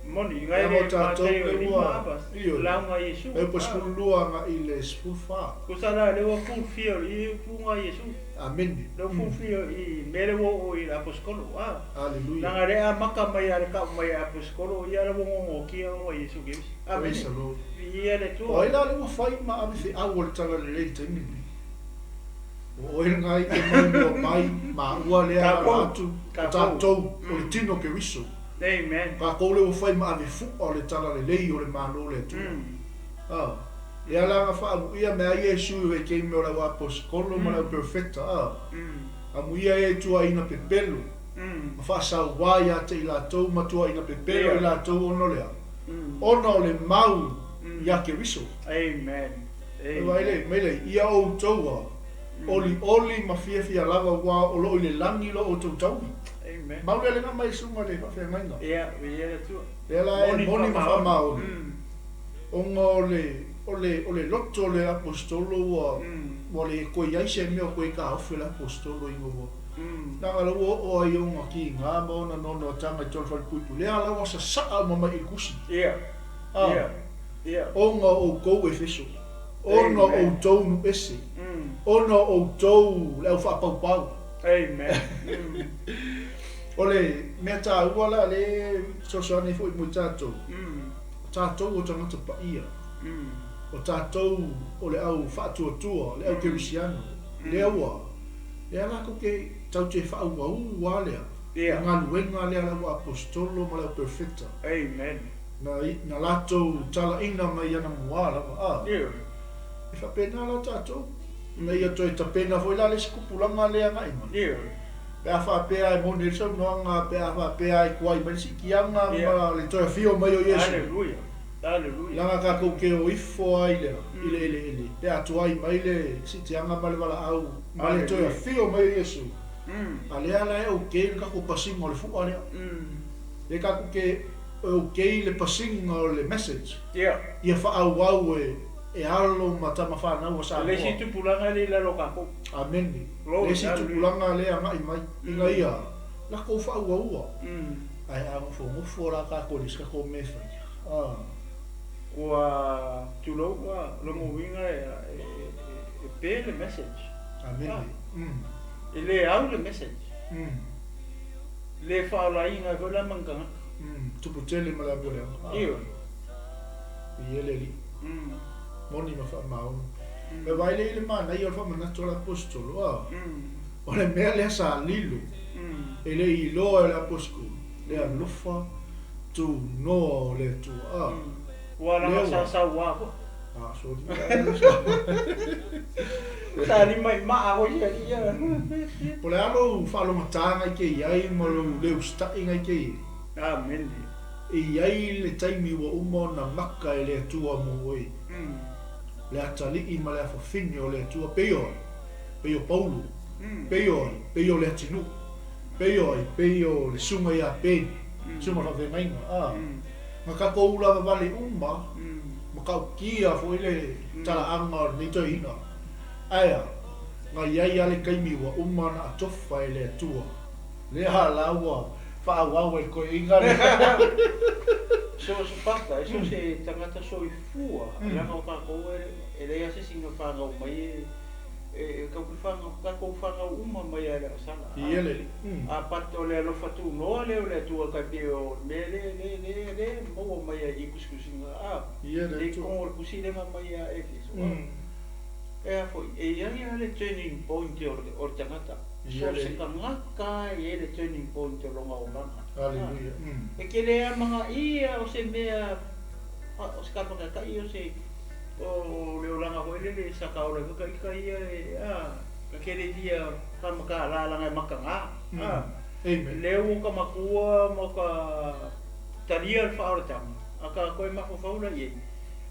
Moni, Leaga ngai o le tatou Mataio le e ua, lima apa, ioe, lauga Iesu. e upu 12 agai i le 14. Tusa la lea ua fulfil i upu a Iesu. Amene. Lea ua fulfil i mea lea ua oo i le aposikolo. A. Aleluia. Leaga lea e amata mai lava le tau mai a aposikolo, ia la ua gogotia ona Iesu Keriso. Amene. Praise the Lord. Viia le O Atua. ai la lea ua fai ma ave feau o le Talalelei i le taimi lenei? O oe lena i te mai mua mai, maua lea ala atu, o tatou, o le tino o Keriso. Amen. Tatou lea ua fai ma ave fu'a o le Talalelei o le Malo o le Atua. A. Lea la na faamuia mea ai Iesu i vaitaimi o le au aposetolo ma le au perofeta, a. Amuia e tuuaiina pepelo, ma faasauā ia te i latou ma tuuaiina pepelo i latou ona o le a? Ona o le mau iā Keriso. Amen. E vaai lei, mai lei, ia outou a olioli ma fiafia lava ua o lo o i le lagi lo outou taui. Amen. Mau lea lena mai susuga le faafeagaiga. Ia, viia le Atua. Lea la e moni ma faamaoni. Ona o le, o le, o le loto o le Aposetolo ua, ua le toe i ai se mea o toe taofi e le Aposetolo ina ua, leaga la ua oo ai ona kiga ma ona noanoataga i totonu o le falepuipui, lea la ua sasaa uma mai i le tusi. A, ona o outou Efeso, ona o outou nuu ese, ona o outou le au faapaupau. O le mea taua la lea e fesoasoani ai foi mo i tatou, O tatou o tagata paia, o tatou o le au faatuatua, le au kerisiano, lea ua, lea latou te tau te faaauau lava lea, le galuega lea a le au aposetolo ma le au perofeta, na, na latou talaina mai anamua lava, a. E faapena la tatou, ina ia toe tapena foi la le isi tupulaga lea agai mai. Pe a faapea e moni ai le saunoaga, pe a faapea e tuai mai le siitiaga ma le toe afio mai o Iesu. Leaga tatou te o ifo ai i le eleele, pe a tuai mai le siitiaga ma le valaau ma le toe afio mai o Iesu. A lea la e okay le tatou pasiga o le fua lea. Lea tatou te okay le pasiga o le message ia faaauau e e alo ma tama fanau a Le isi Samoa. tupulaga lea i lalo o tatou. Amene. Le Glory, isi hallelujah. tupulaga lea agai mai, ina ia latou faauaua. Ae a nofonofo la tatou i le isi tatou mea e fai, a. Ua tulou ua lona uiga e, e, e, e pe le message. Amene. E le au le message. Le faaolaina ai foi la ma ni tagata. Tupu tele ma le alu o le aga. Ioe. I ele alii. Moni ma faamaoni. E vaai lea i le manaia o le faamanatu a le Aposetolo, a, o le mea lea sa lilo, e le i iloa e le Aposetolo, le alofa tunoa o le Atua, a. Ua Lea laga ua. sa sauā foi. A, soli. Sa lima i maa foi ia alii ia. Po o le a lou faalogataga i te i ai ma lou le usitaʻiga i te i ai? Amene. E i ai le taimi ua uma ona maka e le Atua mo oe, le atalii ma le afafine o le Atua, pei o ai? Pei o Paulo. Pei o ai? Pei o Leatinuu. Pei o ai? Pei o le susuga ia Peni, susuga faafeagaiga. A, na tatou ulavavale uma, matautia foi le talaaga o lenei toeaina. Ae a? Na i ai lava le taimi ua uma ona atofa e le Atua. Lea la ua faaauau ai le toeaina lea. So se pasta, e so se tagata soifua, leaga o tatou e leai lava se isi na fanau mai e E tatou te fanau, tatou fanau uma mai lava i le agasala. Ia le Alii. A but o le alofa tunoa lea o le Atua tai pei o le mea lea lea lea lea e maua mai ai i tusitusiga a. Ia le I Atua. totonu o le tusi lea na aumai ia Efeso a. E a foi, e i ai lava le turning point o le o le tagata. Ia So le se Alii. tagata lava e i ai le turning point o lona olaga. Hallelujah. E te le amanaia o se mea o se kapakataʻi o se o le olaga foi lele sa ka ola ai foi ka ika ia e a ka kele lia faamatala laga e mataga a Amen. lea ua ka matua ma ka talia le faaolataga a ka koe mafaufau la iai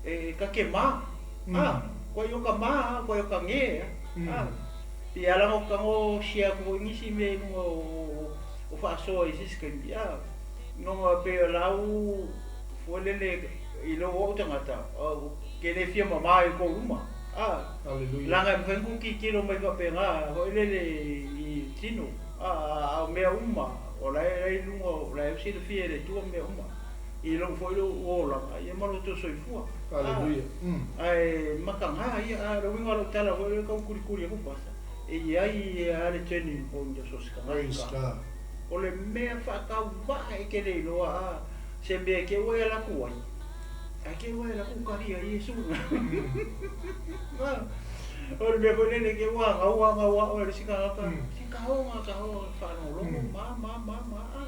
e ka ke ma a koe o ka ma koe o ka ge a pei a laga o tago sia atu foi nisi mea i luga o faasoa i se isi taimi a noga pei o lau foi lele i lou o'u tagata ke le fia mamā i kou luma a Hallelujah. laga e mafai ona kou tilotilo mai faapena foi lele i tino a a o mea uma o la e i luga o la e silafia e le Atua mea uma i lou foi lou olaga ia ma lo tou soifua a Hallelujah. ae mataga ia a o le uiga o lau tala foi lele tau kulikuli atu pasa e i ai a le turning point o so o se Praise tagata God. O le mea faatauvaa e te le iloa a se mea e te ua e alu atu ai, ae te ua e alu atu kali ai Iesu. O le mea foi lele te ua agau agau a oe le isi tagata, se taoga taoga faalogologo ma ma ma ma a.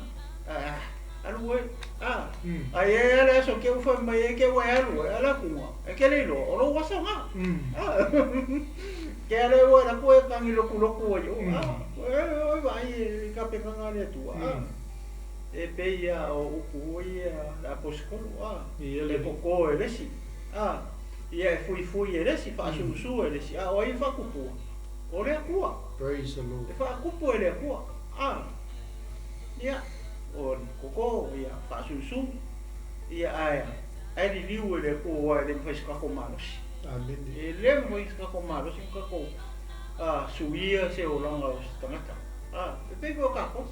A alu oe a. Ae i ai lava le aso te ua fai mai ai te ua e alu ai, alu atu e te le iloa o lou aso na. Ke ale ua e alu atu e tagi lotulotu ai o a. Oi vaai i tapenaga a le Atua a. E pei a o upu foi ia a le aposetolo a. E koko e le isi a. Ia e fuifui e le isi, faasuusu e le isi, a o ai e faatupua? O le Atua. Praise the Lord. E faatupu e le Atua a. Ia, o le koko, ia, faasuusu, ia, ae, ae liliu e le Atua aua e le mafai se tatou malosi. Amene. E le mafai se tatou malosi ma tatou suia se olaga o se tagata. E pei foi o tatou.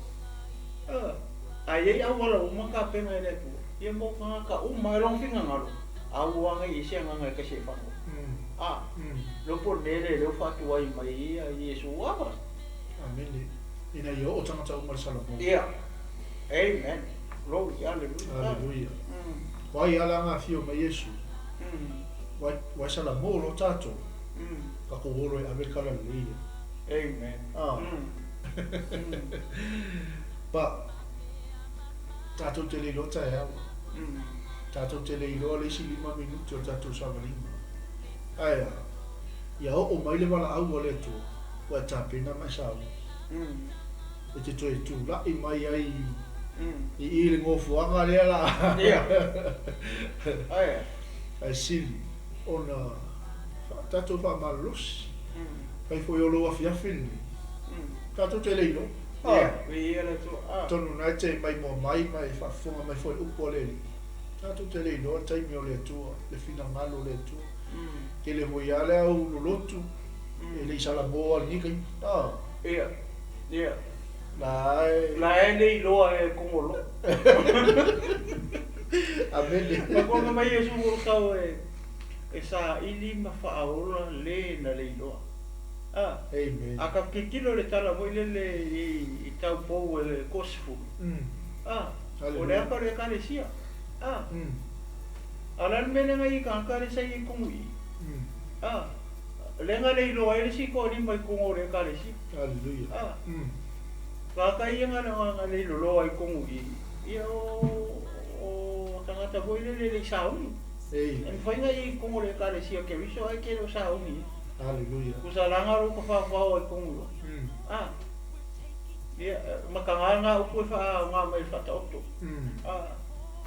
A i ai auala uma na tapena e le Atua, ia mo tagata uma e lona finagalo, aua nei i ai se agaga e tasi e fano. Le po o le mea lea lea ua faatuai mai ai ia Iesu ava. Amene. Ina ia oo tagata uma i le Salamo. Ia. Amen. Glory. Hallelujah. Hallelujah. O ai ala nga afio mai Iesu? Wai, wai Salamo lo tatou. Takou olo e ave le kala lelei ia. Amen. Ah. But, tatou te le iloa taeao. Tatou te le iloa le isi 5 minute o le tatou savaliga. Ae a? Ia oo mai le valaau a le Atua, ua e tapena ma e sauni. E te toe tula'i mai ai i i le gofoaga lea la. Ae sili ona tatou faamalolosi. Fai foi o lou afiafi lenei. Tatou te le iloa. Atonu na e te maimoa mai ma e faafofoga mai foi i le upu a le Alii. Tatou te le iloa le taimi o le Atua, le finagalo o le Atua. Tele foi lava le au lolotu e le i salamo lava i lenei taimi. Ia, ia. La e. La e le iloa e Kongolo. Amene. Makuanga mai Iesu o tau e e saili ma faaola le na le iloa. A. Amen. A ka tilotilo le tala foi lele i tau pou e toasefulu. A. O le aka o le Ekalesia. A. A o le a le mea lea na i tagata lea sa i ai i totonu i i? A. Lea na le iloa ai le isi toalima i totonu o le Ekalesia. Hallelujah. A. Tagata ia na na le iloloa i totonu i i, ia o o tagata foi lele e le i sauni. Ei. E mafai ona i totonu o le Ekalesia Keriso ae ke le o sauni. Hallelujah. Kusalaga lou tafaofao ai i totonu i o. A. Ia, mataga na upu e faaaoga mai i le faataoto. A.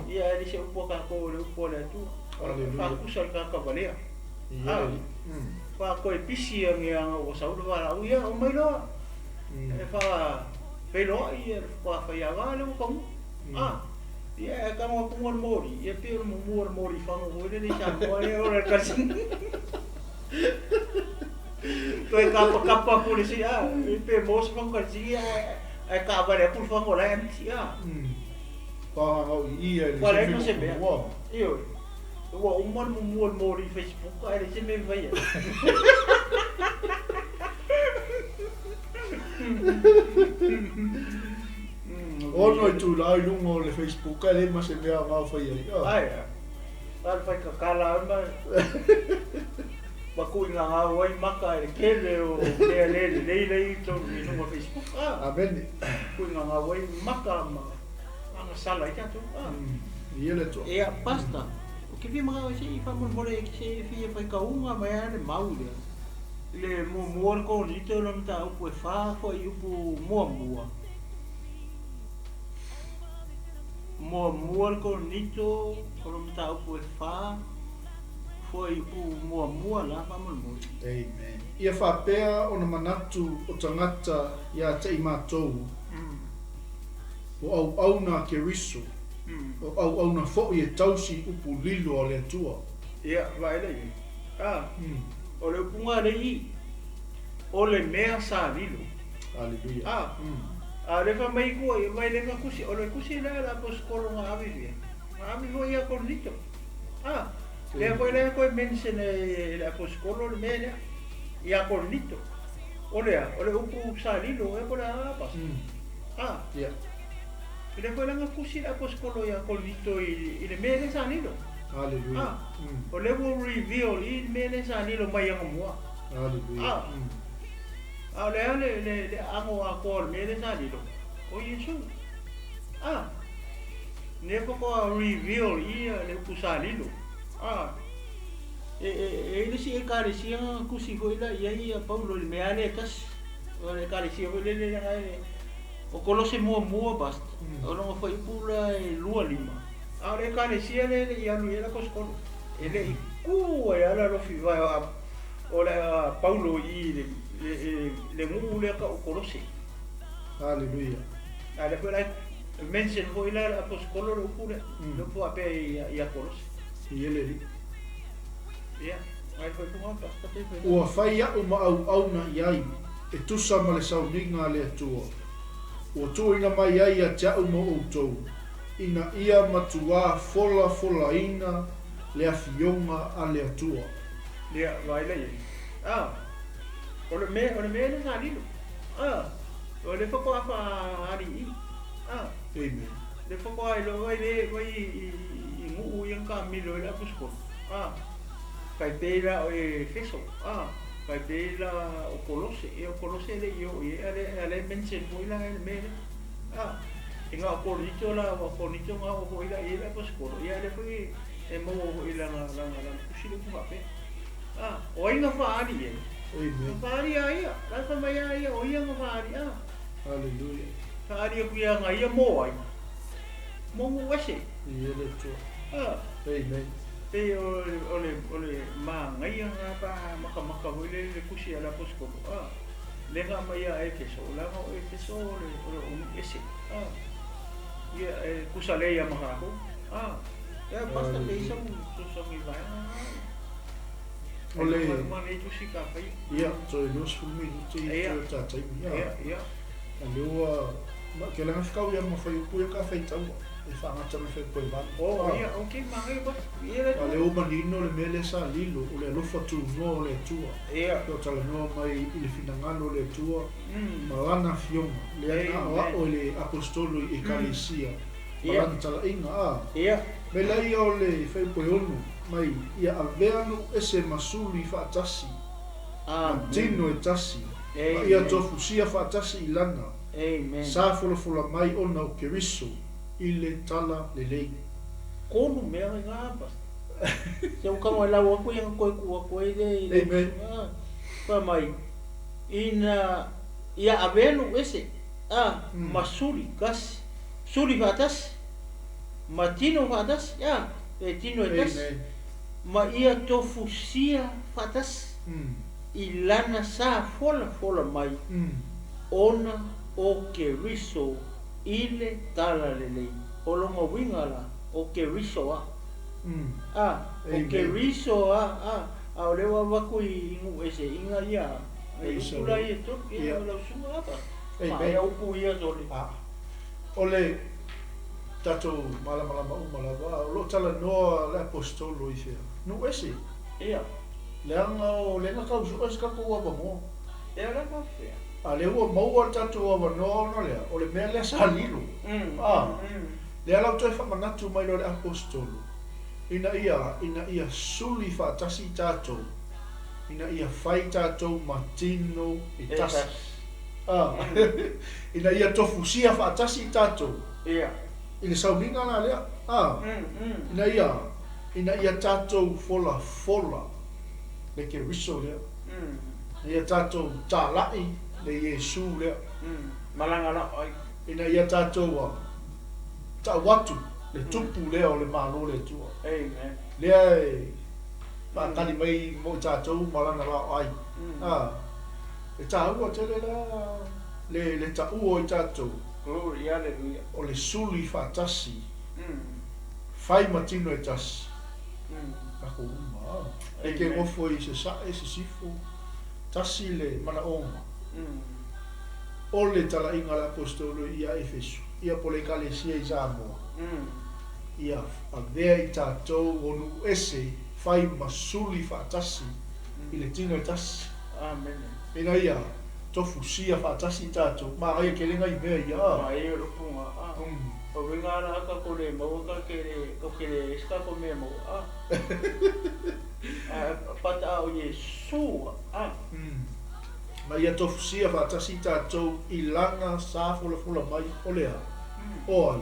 Ia, e le se upu a tatou o le upu a le Atua. Hallelujah. Faakusa le tagata valea. Ia A. le Alii. Faatoe pisi ane ua sau le valaau, ia, omai loa. E faafeiloai le faatoa faiava lea ua taunuu. A. Ia, e tago atu le moli, ia pei o le mumu o le moli fagu foi lele i Samoa lea o le kasi. Toe kapakapa atu le isi, a, pe maua se fagu kalisi, ae taavale atu le fagu o la e empty, a. Whangangau i ia i le Ua leai ma se mea. muamua. Ioe. Ua uma le mumu o le moli i Facebook ae leai se mea e mafai ai. Ono itulā i luga o le Facebook ae leai ma se mea aoga o fai ai. Ae a. Na o le fai kakala ai ma ma tuuigagau ai maka i le tele o mea le lelei la i totonu i luga o Facebook. Amene. Tuuigagau ai maka ma agasala ai tatou. Ia le Atua. Ia, Pastor, ou te fia manao se i faamolemole se i fia faitauga mai lava le mau lea. I le muamua o le Korinito o le mataupu e fa fuaiupu muamua. Muamua le Korinito o le mataupu e fa fuaiupu muamua la faamolemole. Amen. Ia faapea ona manatu o tagata ia te i matou, o auauna a Keriso, o auauna foi e tausi i upu lilo a le Atua. Ia, vaai la i ai. A, o le upuga a le i, o le mea sa lilo. Aleluia. A, a o le fai mai kua ia, mai le ga kusi, o le kusi lea a le aposetolo na ave fia, na ave foi ia Korinito. A, lea foi la e toe mention e le aposetolo le mea lea, ia Korinito. O le a? O le upu sa lilo ea po o le a apa? A, Ia. lea foi la na tusi le aposetolo ia Korinito i le mea lea sa lilo. Aleluia. A, o lea ua reveal i le mea lea sa lilo mai anamua. Aleluia. A, a o le a le, le, le aano atoa o le mea lea sa lilo? O Iesu. A, lea faatoa reveal i le upu sa lilo. A, e, e, e i le isi ekalesia na tusi foi la i ai ia Paulo i le mea lava lea e tasi. O le ekalesia foi lele leaga e, o Kolose muamua basta, o lona fuaiupu la e 25. A o le ekalesia lea e le i alu i ai le aposetolo, e le i tu ai lava le alofi vae o le Paulo i i le, le, le nuu lea tau o Kolose. Aleluia. A lea foi la e mention foi la le aposetolo le upu lea, le upu faapea ia Kolose. I le Alii. Ia, ai foi puga basta pe foi. Ua fai a'u ma auauna i ai, e tusa ma le sauniga a le Atua, ua tuuina mai ai ia te a'u mo outou, ina ia matuā folafolaina le afioga a le Atua. Ia, vaai la i ai. A, o le mea, o le mea lea sa lilo. A, o le faatoa faaali'i. A. Amen. Le faatoa iloa ai le vai i nuu ia na taamilo ai le aposetolo. A, tai pei la o Efeso, a, tai pei la o Kolose. Ia o Kolose e le i oo i ai, a lea, a lea e mention foi la le mea lea. A, i na o Korinito la, aua o Korinito na oo foi la i ai le aposetolo, ia a lea foi e maua foi i lana, lana, lana tusi le upu faapea. A, o ai na faaali i ai? Amen. Na faaali ia ia, la e fai mai a ia, o ia na faaali, a. Aleluia. Faaali atu ia na ia mo ai? Mo nuu ese. I e le Atua. A. Amen. Pei o le, o le, o le manaia lena pe a matamata foi lele le tusi a le aposetolo, a, lea na aumai ia Efeso, leaga o Efeso o le, o le nuu ese, a, ia e tusa lelei lava ma tatou, a. Ia basta pe i ai sau fesoasoani i vaega na. O le. Ma nei tusi ka faia. Ia, toe 20 minute i toe ta taimi. Ia, ia. A lea ua, ma ke langa whakau ia ma whai upu ia ka whai taua. E whaangata me whai poe valu. Oh, ia, okay, manaia basta. Ia le A lea ua manino le mea lea sa lilo, o le alofa tunoa o le Atua. Ia. Pe o talanoa mai i le finagalo o le Atua, ma lana afioga, lea na aoao e le Aposetolo i Ekalesia, ma lana talaiga, a. Ia. Me la ia o le whai poe ono, mai ia avea nuu ese ma suli faatasi, ma tino e tasi, ma ia tofusia faatasi i lana sa folafola mai ona o Keriso i le tala lelei. Tolu mea i nga pastor. Se u kamo e lau aku ia na koe ku aku ai le i le Amen. Fai mai ina ia avea nuu ese a ma suli kasi suli faatasi ma tino faatasi a e tino e tasi Amen. ma ia tofusia faatasi i lana sa folafola mai ona o Keriso i le tala lelei. O lona uiga la, o Keriso a. A, o Amen. Keriso a, a, a o lea ua avatu i nuu ese ina ia e upu la ia tolu, ia Ia. o lau susuga apa. Amen. Maea upu ia sole. A. O le tatou malamalama uma lava, o lo o talanoa le Aposetolo i fea? Nuu ese. Ia. Leaga o lea na tau sue se tatou avanoa. Ia la faapefea. A lea ua maua le tatou avanoa ona lea, o le mea lea sa lilo. A, lea la ua toe faamanatu mai loa e le Aposetolo, ina ia, ina ia suli faatasi tatou, ina ia fai tatou ma tino e tasi. A, ina ia tofusia faatasi tatou i le sauniga la lea. A, ina ia, ina ia tatou folafola le Keriso lea. Ina ia tatou talai le Iesu lea. Ina ia tatou tau atu le Tupu lea o le Malo o le Atua. Lea e faatali mai mo i tatou ma Lana laoai. A, e taua tele la le, le taua o i tatou. O le suli faatasi, fai ma tino e tasi. Takou uma, a. E ke nofo i Sasae, Sisifo, tasi le manaoga. O le talaiga a le Aposetolo ia Efeso, ia po o le Ekalesia i Samoa, ia avea i tatou o nuu ese fai ma suli faatasi i le tino e tasi. Ina ia tofusia faatasi i tatou, manaia tele nai mea ia. Manaia lou puga a. O uiga a la a tatou le maua ka ke le ka ke le ese tatou mea maua a. A pata a o Iesu a. Ma ia tofusia faatasi i tatou i Lana sa folafola mai o le a? O ai?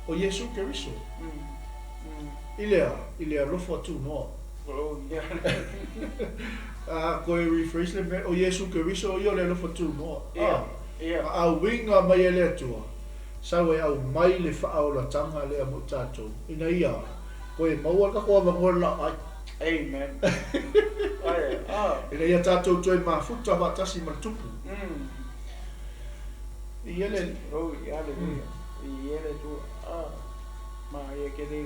O Iesu Keriso. I le a? I le alofa tunoa. A koe rephrase le mea, o Iesu Keriso ia o le alofa tunoa. A, na auiga mai e le Atua, sau e aumai le faaolataga lea mo i tatou, ina ia koe maua le tatou avanoa i le laoai. Amen. Ae, a. Ina ia tatou toe mafuta faatasi ma le Tupu. I ele alii. Glory, hallelujah. I ele Atua. A. Ma ia ke le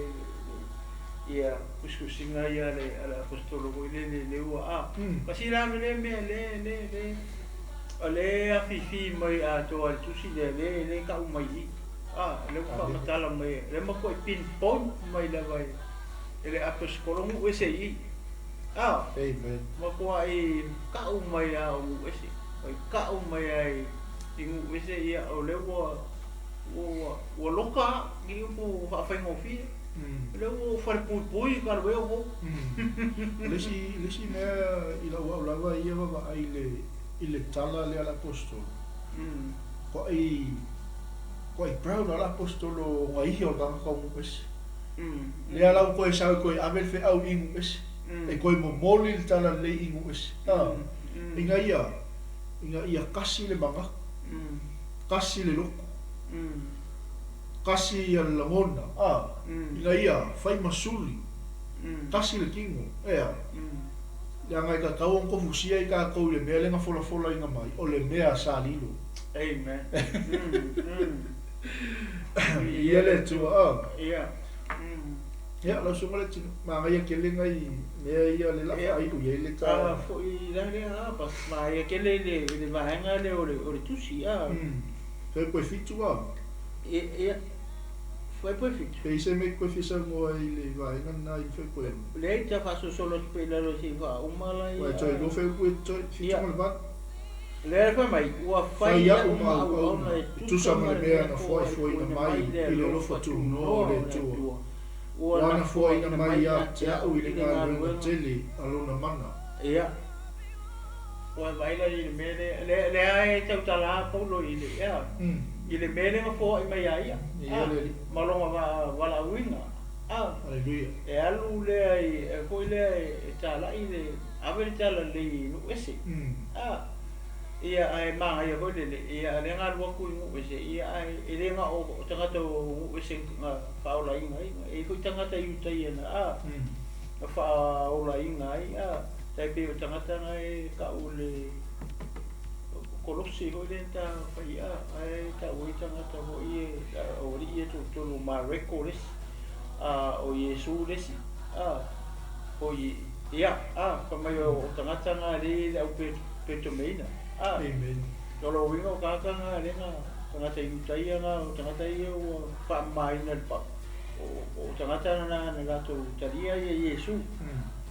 ia kusikusiga ia le a le aposetolo foi lele le ua a. Kasi la le mea le le le o le afifi mai atoa i le tusi lea le le tau mai i i. A, le ua faamatala mai le matuai pinpoint mai lava e e le aposetolo nuu ese i i. A, Amen. matuai tau mai lava o nuu ese. Mai tau mai lava i nuu ese ia o lea ua ua ua loka ni upu faafaigofie. O lea ua ou falepuipui ka le o O le isi, le isi mea i lau au lava ia vaavaai i le, i le tala lea a le aposetolo, koaʻi, koaʻi proud lava le aposetolo o ga ihi o le tagata o nuu ese. Lea la ua toe sau e toe ave le feau i nuu ese, e toe momoli le tala lelei i nuu ese. Ina ia, ina ia kasi le manatu, kasi le loto, kasi ia le lagona, a, ina ia fai ma suli, kasi le tino, ea, leaga e tatau ona tofusia i tatou i le mea lea na folafolaina mai, o le mea sa lilo. Amen. Ia le Atua, a. Ia. Ia, lau susuga le tino, manaia tele nai mea ia le la faaiu i ai le ta. A foi la lea, a, pa, manaia tele i le vaega lea o le tusi, a. Fai koe fitu, a. Ia, ia, fai koe fitu. Pe i se mea koe fia saunoa i le vaega lena i fai koe. Leai, ta faasolosolo atu pea i lalo se i faauma la ia. Ua e toe lua fai upu e toe fitu ma le valu. Lea fai mai, ua fai au ma auauna e tusa ma le mea na foaifoaina mai i le alofa tunoa o le Atua, ua na foaina mai ia te au i le galuega tele a Lona mana. Ia, ua vaai la i le mea lea, lea, lea e tautala a Paulo i le, ia, i le mea lea na foai mai ia ia, Ia le Alii. ma lona valaauina, a. Aleluia. E alu lea i, e foi lea e talai le, ave le talalelei i nuu ese. A, ia, ae manaia foi lele, ia, lea na alu atu i nuu ese, ia, ae e le na o tagata o nuu ese na faaolaina ai, e i ai foi tagata Iutaia na, a, na faaolaina ai, a, tai pei o tagata na e tau le Kolosi foi lea na fai, a, ae tau ai tagata foi e, o alii ia toatolu, o Mareko le isi, a, o Iesu le isi, a, o ia, a, fai mai o tagata na lea e le au petomeina, a. Amen. O lona uiga o tagata na lea na, tagata Iutaia na, o tagata ia ua faamamaina i le pau, o tagata na na latou talia ia Iesu,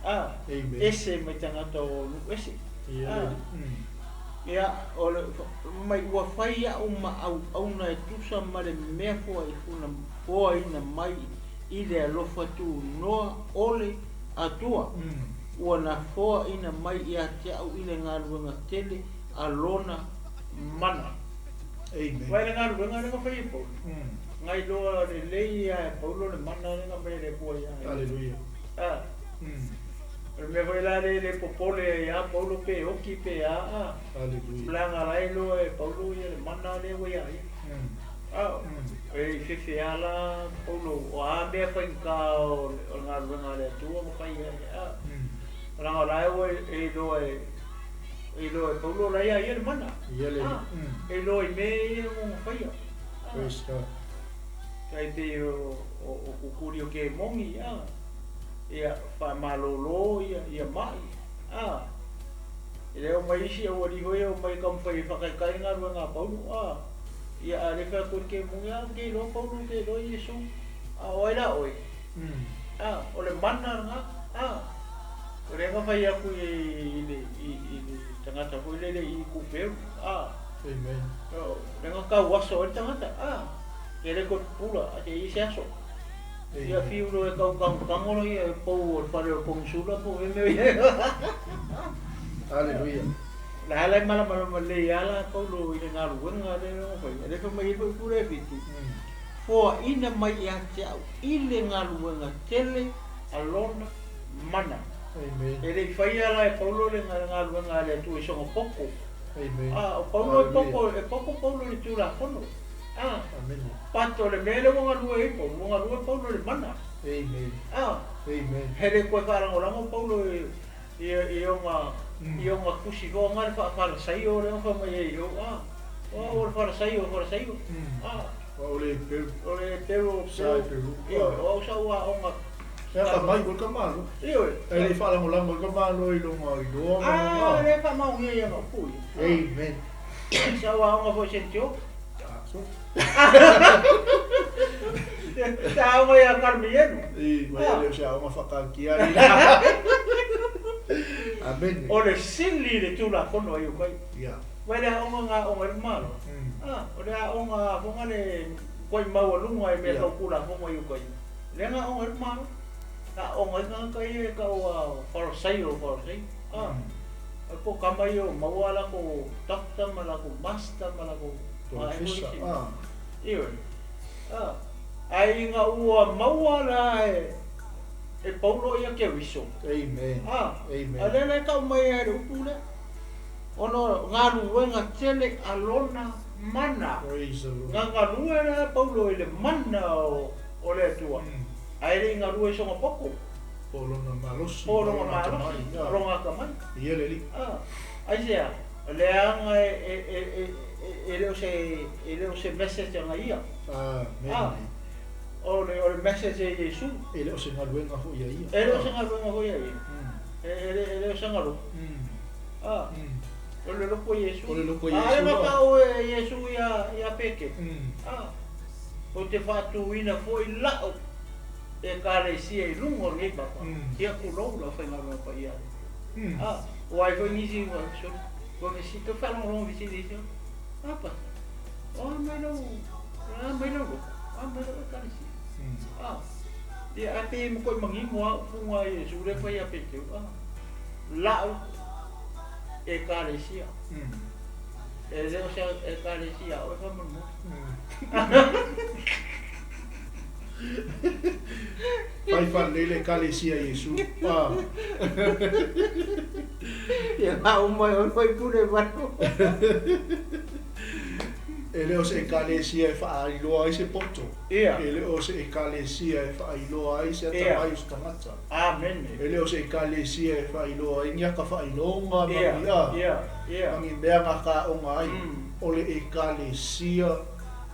a, Amen. ese mai tagata o nuu ese, Ia a. le Alii. Ia, o le, mai ua fai a'u ma auauna e tusa ma le mea foaina mai i le alofa tunoa o le Atua, ua na foaina mai ia te a'u i le galuega tele a Lona mana. Amen. Vaai le galuega lea na fai e Paulo. Na iloa lelei lava e Paulo le mana lea na aumai e le Atua ia ia. Hallelujah. A. O le mea foi la lea e le popole ai lava Paulo pe oki pe a, a. Hallelujah. Leaga la e iloa e Paulo ia le mana lea ua ia ia. A. E i fefe lava la Paulo, o a mea faigata o le galuega a le Atua ma fai ai, a. Leaga o la ua e iloa e e iloa e Paulo la ia ia le mana. Ia le. A. E iloa i mea ia ua ona faia. A. Praise God. Tai pei o kukuli o kemoni, a. Ia faamalolo ia ia ma'i, a. E le omai isi aualii foi ia omai e taumafai e faataitai galuega a Paulo, a. Ia a le fai atu e le kemoni, a, ou te iloa Paulo, ou te iloa Iesu. A o ai la oe? A, o le mana lena, a. O lea na fai atu i le i i le tagata foi lele i Kuperu, a. Amen. O lea na tauaso ai le tagata, a. E le toe pupula, a seia i ai se aso. Ia fiu loa e tau tangotango loa ia pou o le fale o le konisula po o mea ia. Hallelujah. La la e malamalama lelei lava latou lo i le galuega lea na fai. A lea fai mai ai foi pule e fitu. Foaina mai ia te au i le galuega tele a lona mana. Amen. E le i faia la e Paulo le galuega a le Atua i sona poto. Amen. A o Paulo e poto, e poto Paulo i le Tulafono. A. Amen. But o le mea lea ua galue ai Paulo, ua galue Paulo i le mana. Amen. A. Amen. He le toe faalagolago Paulo i i ona i ona tusi foi ona le faa-Farasaio lea na fai mai ai i o, a, o au o le Farasaio o Farasaio. A. O le Heperu. O le Heperu o Sa Heperu. Ioe, o au sa ou aoga. E atamai foi le tamaloa. Ioe. E le i faalagolago ai le tamaloa i lona iloa ma lona. A, lea e faamaonia i ana upu ia. Amen. Sa ou aoga foi i Sentio. Sa aoga ia Karmielu. I, mai le o se aoga whakaakia i Amen. O le sili le Tulafono a Iukai. Yeah. Vai le aoga nga aoga i le Malo. Ah, o le aoga foga le koi maualuga i mea tau Tulafono a Iukai. Lea nga aoga i le Malo. Aoga ai tagata ia e tau a Farasaio o Farasaio. Ah. Ai po kama ia o maua a latou doctor ma latou master ma latou Professor. Ah. Ioe. Ah. Ae ina ua maua la e e Paulo ia Keriso. Amen. Ah. Amen. A lea la e tau mai ai le upu lea. Ona o galuega tele a lona mana. Praise the Lord. Na galue la Paulo i le mana o o le Atua. Ae le i galue i sona poto. Po o lona malosi. Po o lona malosi, o lona atamai. Ia le Alii. Ah. Aisea? Leaga e e e e le o se e le o se message a ia. Amen. Ah. O le o le message e Iesu. E le o se galuega foi a ia. E le o se galuega foi a ia. E e le e le o se galuega. Ah. O le loko o Iesu. O le loko o Iesu. A e maka o e Iesu ia ia Peteru. Ah. Ou te faatuina foi la'u Ekalesia i luga o lenei papa, ia tulou lau faigaluega paia a le Atua. A, ua ai foi nisi ua soli, ua fesili, toe faalogologo fesili isi, a pastor, o a mai lau, o a mai lau loto, o a mai lau Ekalesia. A, ia, ae pei e matuai manino lava upuga a Iesu lea e fai ia Peteru, a, la'u Ekalesia. E le o se Ekalesia a oe faamolemole. Fai faalelei le Ekalesia i Iesu. Ah. Ia faauma e oe faipule valo. E le o se Ekalesia e faailoa ai se poto. Ia. E le o se Ekalesia e faailoa ai se atamai o se tagata. Amene. E le o se Ekalesia e faailoa ai ni aka faailoga ma ni a. Ia, ia. Ma ni mea gakaoga ai. O le Ekalesia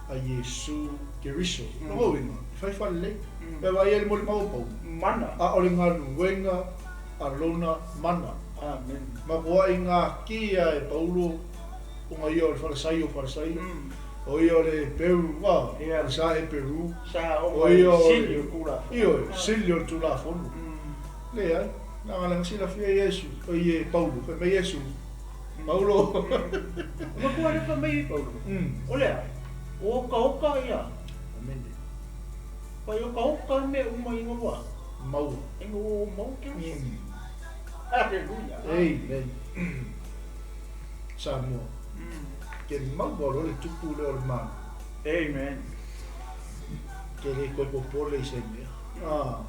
a Iesu Keriso. Lona uiga, e fai faalelei. E vaai ai le molimau o Paulo. Mana. A o le galuega a lona mana. Amen. Makuaʻi gakia e Paulo ona ia o le Falasaio o Falasaio, o ia o le Heperu, a, o le sa Heperu, Sa o ia o sili o le Tulafono. Ioe, sili o le Tulafono. Leai, leaga la na silafia e Iesu, oi e Paulo, fai mai Iesu, Paulo. E matua lea fai mai Paulo. O le a? Ua okaoka ia. Amene. Ua okaoka mea uma ina ua. Maua. Ina ua maua Keriso. Aleluia. Amen. Samoa. Ke maua loa le tupu lea o le Malo. Amen. Ke le koe popole i se mea. Ah.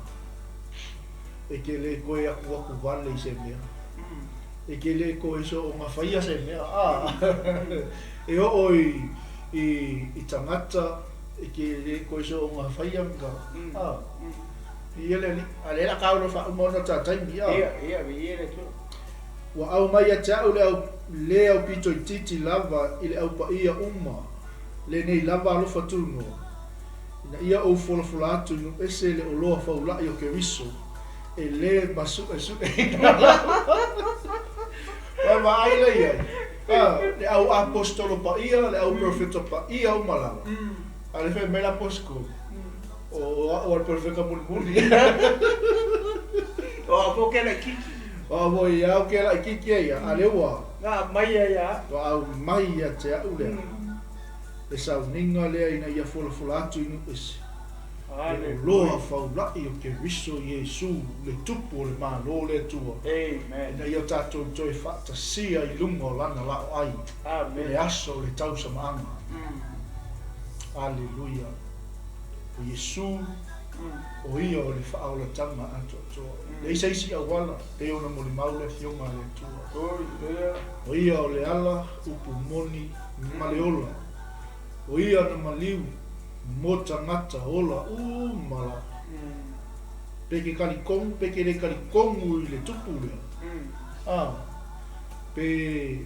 E ke le koe akuaku wale i se mea. E ke le koe soonga faia se mea. Ah. E oo i, i, i tagata, e ke le koe soonga faia nga. Ah. Ia le alii. A lea la ka ono faauma ona ta taimi. Ah. Ia, ia, ia le Atua. Ua aumai ia te a'u le au le aupito itiiti lava i le au paia uma lenei lava alofa tunoa, ina ia ou folafola atu i nuu ese le oloa faula'i o Keriso e le masu'esu'eina lava. Ua vaai lea i ai, a, le au aposetolo paia, le au perofeta paia uma lava, a le fai mai le aposetolo, O a'u a le perofeta mulimuli. O a'u foi ke laʻikiki. O a'u foi ia au ke laʻikiki ai ia, a lea ua. Na aumai ia ia a'u. Ua aumai ia te a'u lea. Le sauniga lea ina ia folafola atu i nuu ese. Le oloa faula'i o Keriso Iesu, le Tupu o le Malo o le Atua. Ina ia tatou toe faatasia i luga o Lana laoai i le aso o le tausamaaga. Aleluia. O Iesu, o Ia o le faaolataga atoatoa. E leai se isi auala, pei ona molimau le Afioga a le Atua. O Ia o le ala, upu moni, ma le ola. O Ia na maliu mo tagata ola uma lava. Pe ke kalikonu, pe ke le kalikonu i le tupu lea, a, pe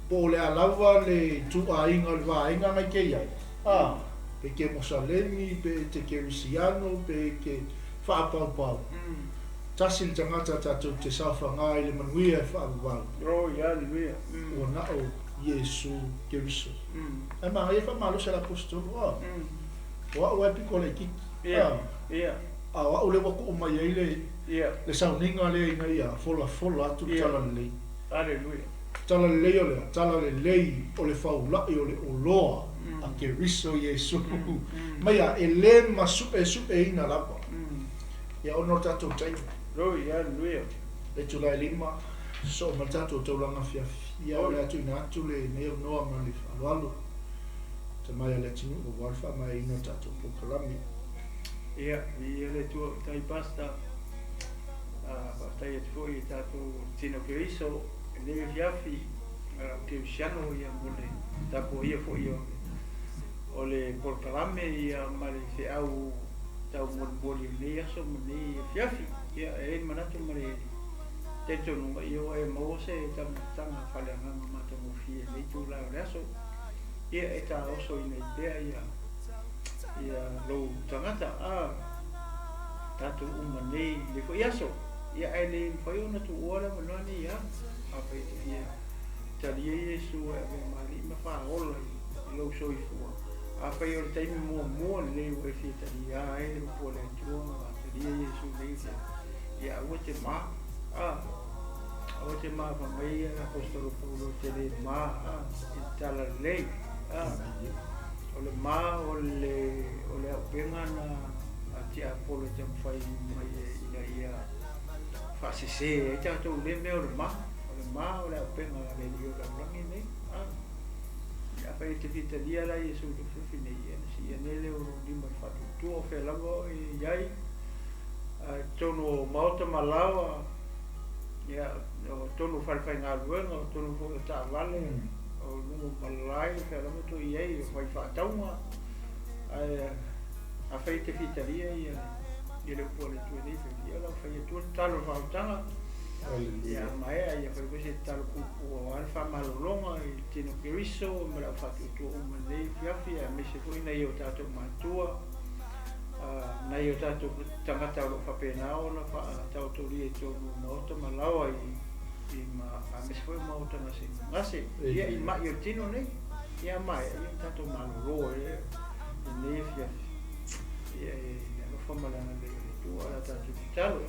po o le a lava le ituaiga o le vaega na i ke i ai, a, pe ke Mosalemi, pe e te Kerisiano, pe e ke faapaupau. Tasi le tagata tatou te saofaga i le manuia e faavavau. Ua na o Iesu Keriso. Ae manaia faamalosi a le Aposetolo, a, o a'u lava e piko laitiiti, a, a o a'u lea ua tuu mai ai le, le sauniga lea ina ia folafola atu le talalelei. Talalelei o le a? Talalelei o le faula'i o le oloa a Keriso Iesu. Mai a, e le masu'esu'eina lava. Ia ona o le tatou taimi. Le itula e lima, sosoo mai le tatou taulaga afiafi. Ia o le a tuuina atu lenei avanoa ma le faaaloalo tamai a le atunuu aua le faamaeaina o le tatou polokalame. Ia, viia le Atua, faafetai Pastor. Faafetai atu foi i tatou tino Keriso i lenei afiafi, o Kerisiano ia mo le tapuaia foi o le polokalame ia ma le feau taumolimoli o lenei aso ma lenei afiafi. Ia, e i ai le manatu ma le talitonuga ia ua e maua se taumatatga faaleagaga matagofie i lenei itula o le aso. Ia, e taosoina ai pea ia ia lou tagata, a tatou uma nei i lenei foi aso. Ia, ae le mafai ona tuua le avanoa nei ia au. Afai e te fia talia Iesu e avea ma Alii ma Faaola i lou soifua, afai o le taimi muamua lenei ua e fia talia ai le upu a le Atua ma talia Iesu i lenei afiafi, ia aua e te ma, a, aua e te ma fai mai Aposetolo Paulo e te le ma, a, i le talalelei, a. O le ma o le o le auupega na a tiapolo e taumafai mai ai ina ia faasese ai tatou i lea mea o le ma. O le ma o le auupega a le Alii o le lalolagi lenei. A. Afai e te fia talia la Iesu i le afiafi nei, ia ona sii ane lea o lou lima i le faatuatua o fea lava oe e i ai, a i totonu o maota ma laoa, ia, o totonu o falefaigaluega, o totonu foi o taavale, O luga o malae, o fea lava tou i ai, o fai faatauga, ae afai e te fia talia ia le upu a le Atua i lenei afiafi, ia o le a fai atu le tatalo o le faaolataga, ia maea ia fai foi se tatalo puupuu aua le faamalologa i le tino Keriso ma le aufaatuatua uma i lenei afiafi, aemaise foi nai o tatou matua, nai o tatou tagata o lo o faapena ona faataotolia i totonu o maota ma laoa i i ma aemaise foi o maota gasegase ia i ma'i o le tino nei ia maea ia ona tatou malolo ai lea i lenei afiafi ia i le alofa ma le agalelei o le Atua o le a tatou tatalo.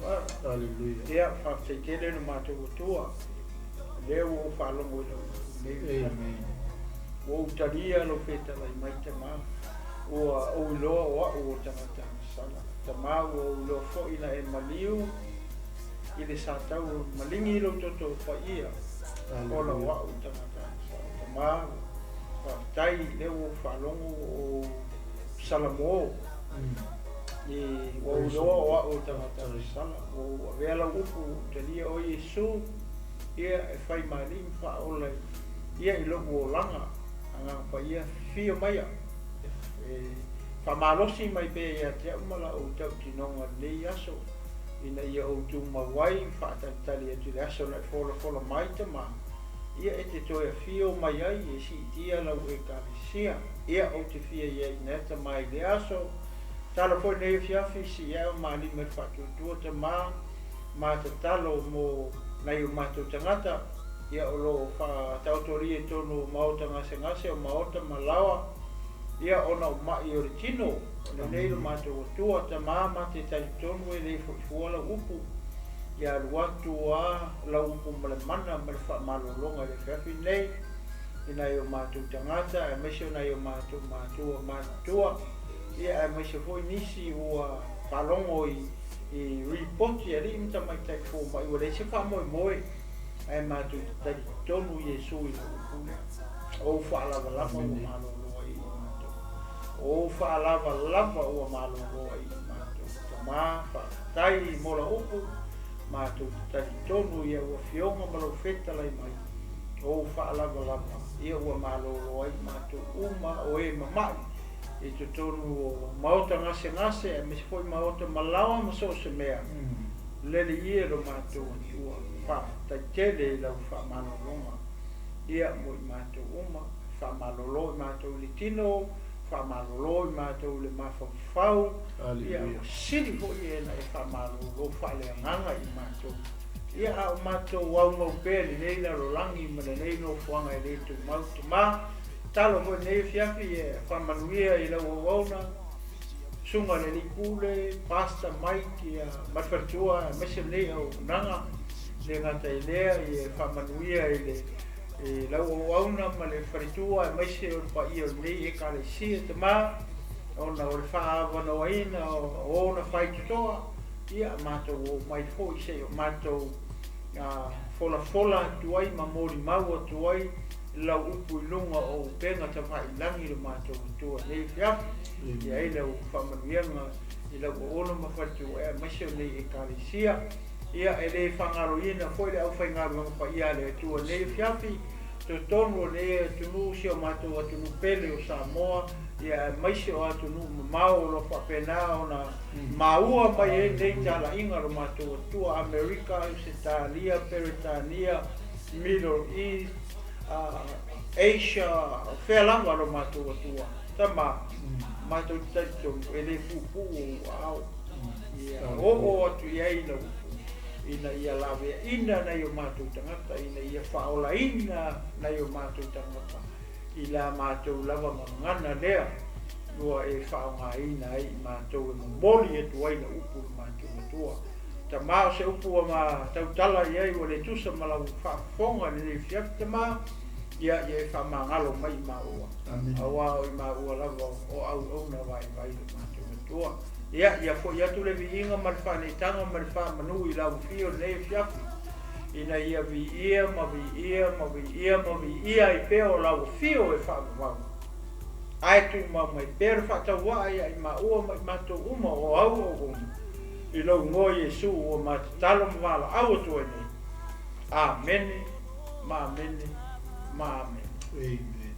Aleluia. Ia faafetai tele lo matou Atua. Lea ua ou faalogo i lau upu nei. Amen. Ua ou talia lou fetalai mai, Tamā. Ua ou iloa o a'u o tagata agasala. Tamā, ua ou iloa foi na e maliu i le sa tau maligi i lou toto paia, ona o a'u tagata agasala. Tamā, faafetai, lea ua ou faalogo ua ou salamo. I, ua ou iloa o a'u o tagata agasala. Ua ou avea lau upu ua ou talia oe Iesu, ia e fai ma alii ma faaola ia i lo'u olaga. Agaga Paia, fio maia, e faamalosi mai pea ia te a'u ma la ou tautinoga i lenei aso, ina ia ou tumau ai ma faatalitali atu i le aso na e folafola mai, Tamā, ia e te toe afio mai ai e siitia lau Ekalesia. Ia, ou te fia i ai ina, Tamā, i lea aso. Talo foi lenei afiafi, sii ae o ma lima i le faatuatua, Tamā, ma tatalo mo nai o matou tagata, ia o lo o faataotolia i totonu o maota gasegase, o maota ma laoa, ia ona o ma'i o le tino, o lenei lo matou Atua, Tamā, ma te talitonu e le foi fua lau upu, ia alu atu a lau upu ma le mana ma le faamalologa i le afiafi lenei, i nai o matou tagata, aemaise o nai o matou matua matutua, ia aemaise foi nisi ua faalogo i i ripoti a alii ma tamaitai fomai ua leai se faamoemoe, ae matou te talitonu Iesu i lau upu lea. O ou faalavalava ua malolo ai i matou. O ou faalavalava ua malolo ai i matou. Tamā, faafetai mo lau upu, matou te talitonu i au afioga ma lou fetalai mai. O ou faalavalava ia ua malolo ai i matou uma o e mama'i i totonu o maota gasegase aemaise foi maota malaoa ma so o se mea. Lele ia lo matou Atua, faafetai tele i lau faamalologa ia mo i matou uma, faamalolo i matou i le tino, faamalolo i matou i le mafaufau, ia ua sili foi e na e faamalolo faaleagaga i matou. Ia a o matou aumau pea i lenei lalolagi ma lenei nofoaga e le tumau, Tamā, Tatalo foi lenei afiafi e faamanuia i lau auauna, Susuga i le Alii Pule, Pastor Mike ia ma le faletua aemaise lenei auaunaga. E le gata i lea, ia faamanuia i le i lau auauna ma le faletua aemaise o le paia o lenei Ekalesia, Tamā, ona o le faaavanoaina o ona faitotoa, ia matou oo mai foi se i o matou folafola atu ai ma molimau atu ai lau upu i luga o upega tafailagi lo matou Atua i lenei afiafi. Ia ai lau faamanuiaga i lau auauna ma faletua aemaise o lenei Ekalesia. Ia, e le faagaloina foi le aufaigaluega paia a le Atua i lenei afiafi, totonu o lenei atunuu, si o matou atunuu pele o Samoa, ia aemaise o atunuu mamao o lo o faapena ona maua mai ai lenei talaiga lo matou Atua, Amerika, Ausetalia, Peretania, Middle East, Asia, o fea lava lo matou Atua. Tama, matou te talitonu, e le puupuu ou aao. Ia oo atu i ai lau upu, ina ia laveaina nai o matou tagata, ina ia faaolaina nai o matou tagata i la matou lava gagana lea ua e faaaogaina ai i matou e momoli atu ai lau upu i lo matou Atua. Tamā, o se upu ua ma tautala i ai ua le tusa ma lau faafofoga i lenei afiafi, Tamā, ia, ia e faamagalo mai i maua, auā o i maua lava o auauna vaivai lo matou Atua. Ia, ia foi atu le viiga ma le faaneetaga ma le faamanu i lau afio i lenei afiafi, ina ia viia ma viia ma viia ma viia ai pea o lau afio e faavavau. Ae tumau mai pea le faatauaa ia i maua ma i matou uma o au auauna. I lou igoa Iesu ua ma tatalo ma valaau atu ai nei. Amene ma amene ma amene. Amen.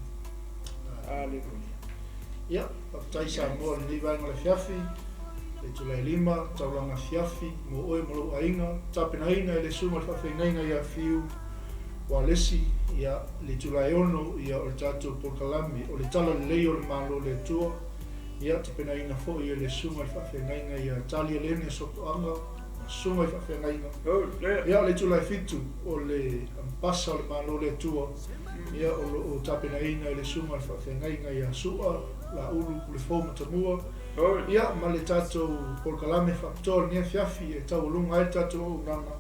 Aleluia. Ia, faafetai Samoa i lenei vaega o le afiafi, le itula e lima, taulaga afiafi mo oe ma lou aiga, tapenaina e le Susuga i le Faafeagaiga ia Fiu Ualesi, ia, le itula e ono, ia, o le tatou polokalame o le Tala Lelei o le Malo o le Atua, Ia, tapenaina foi e le Susuga i le Faafeagaiga ia Talia Lene Sopoaga ma Susuga i Faafeagaiga. Ia, o le itula e fitu, o le Ambasa o le Malo o le Atua, ia, o lo o tapenaina e le Susuga i le Faafeagaiga ia Su'a Laulu Pulefou Matamua. Ia, ma le tatou polokalame faapitoa o lenei afiafi e taualuga ai le tatou auaunaga.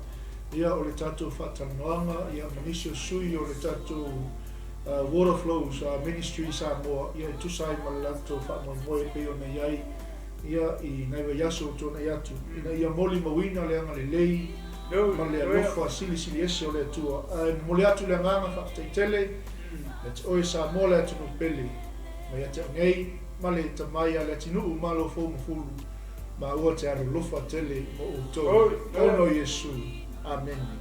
Ia, o le tatou faatalanoaga, ia, ma nisi o sui o le tatou Water Flows Ministry i Samoa, ia, e tusa ai ma le latou faamoemoe e pei ona i ai, ia, i nai vaiaso ua tuanai atu, ina ia molimauina le agalelei ma le alofa silisili ese o le Atua. Ae momoli atu le agaga faafetai tele ia te oe Samoa le atunuu pele, mai ia te au nei ma le Tama ia Leatinuu Malo Fou ma Fulu, maua te alolofa tele mo outou. Ona o Iesu. Amene.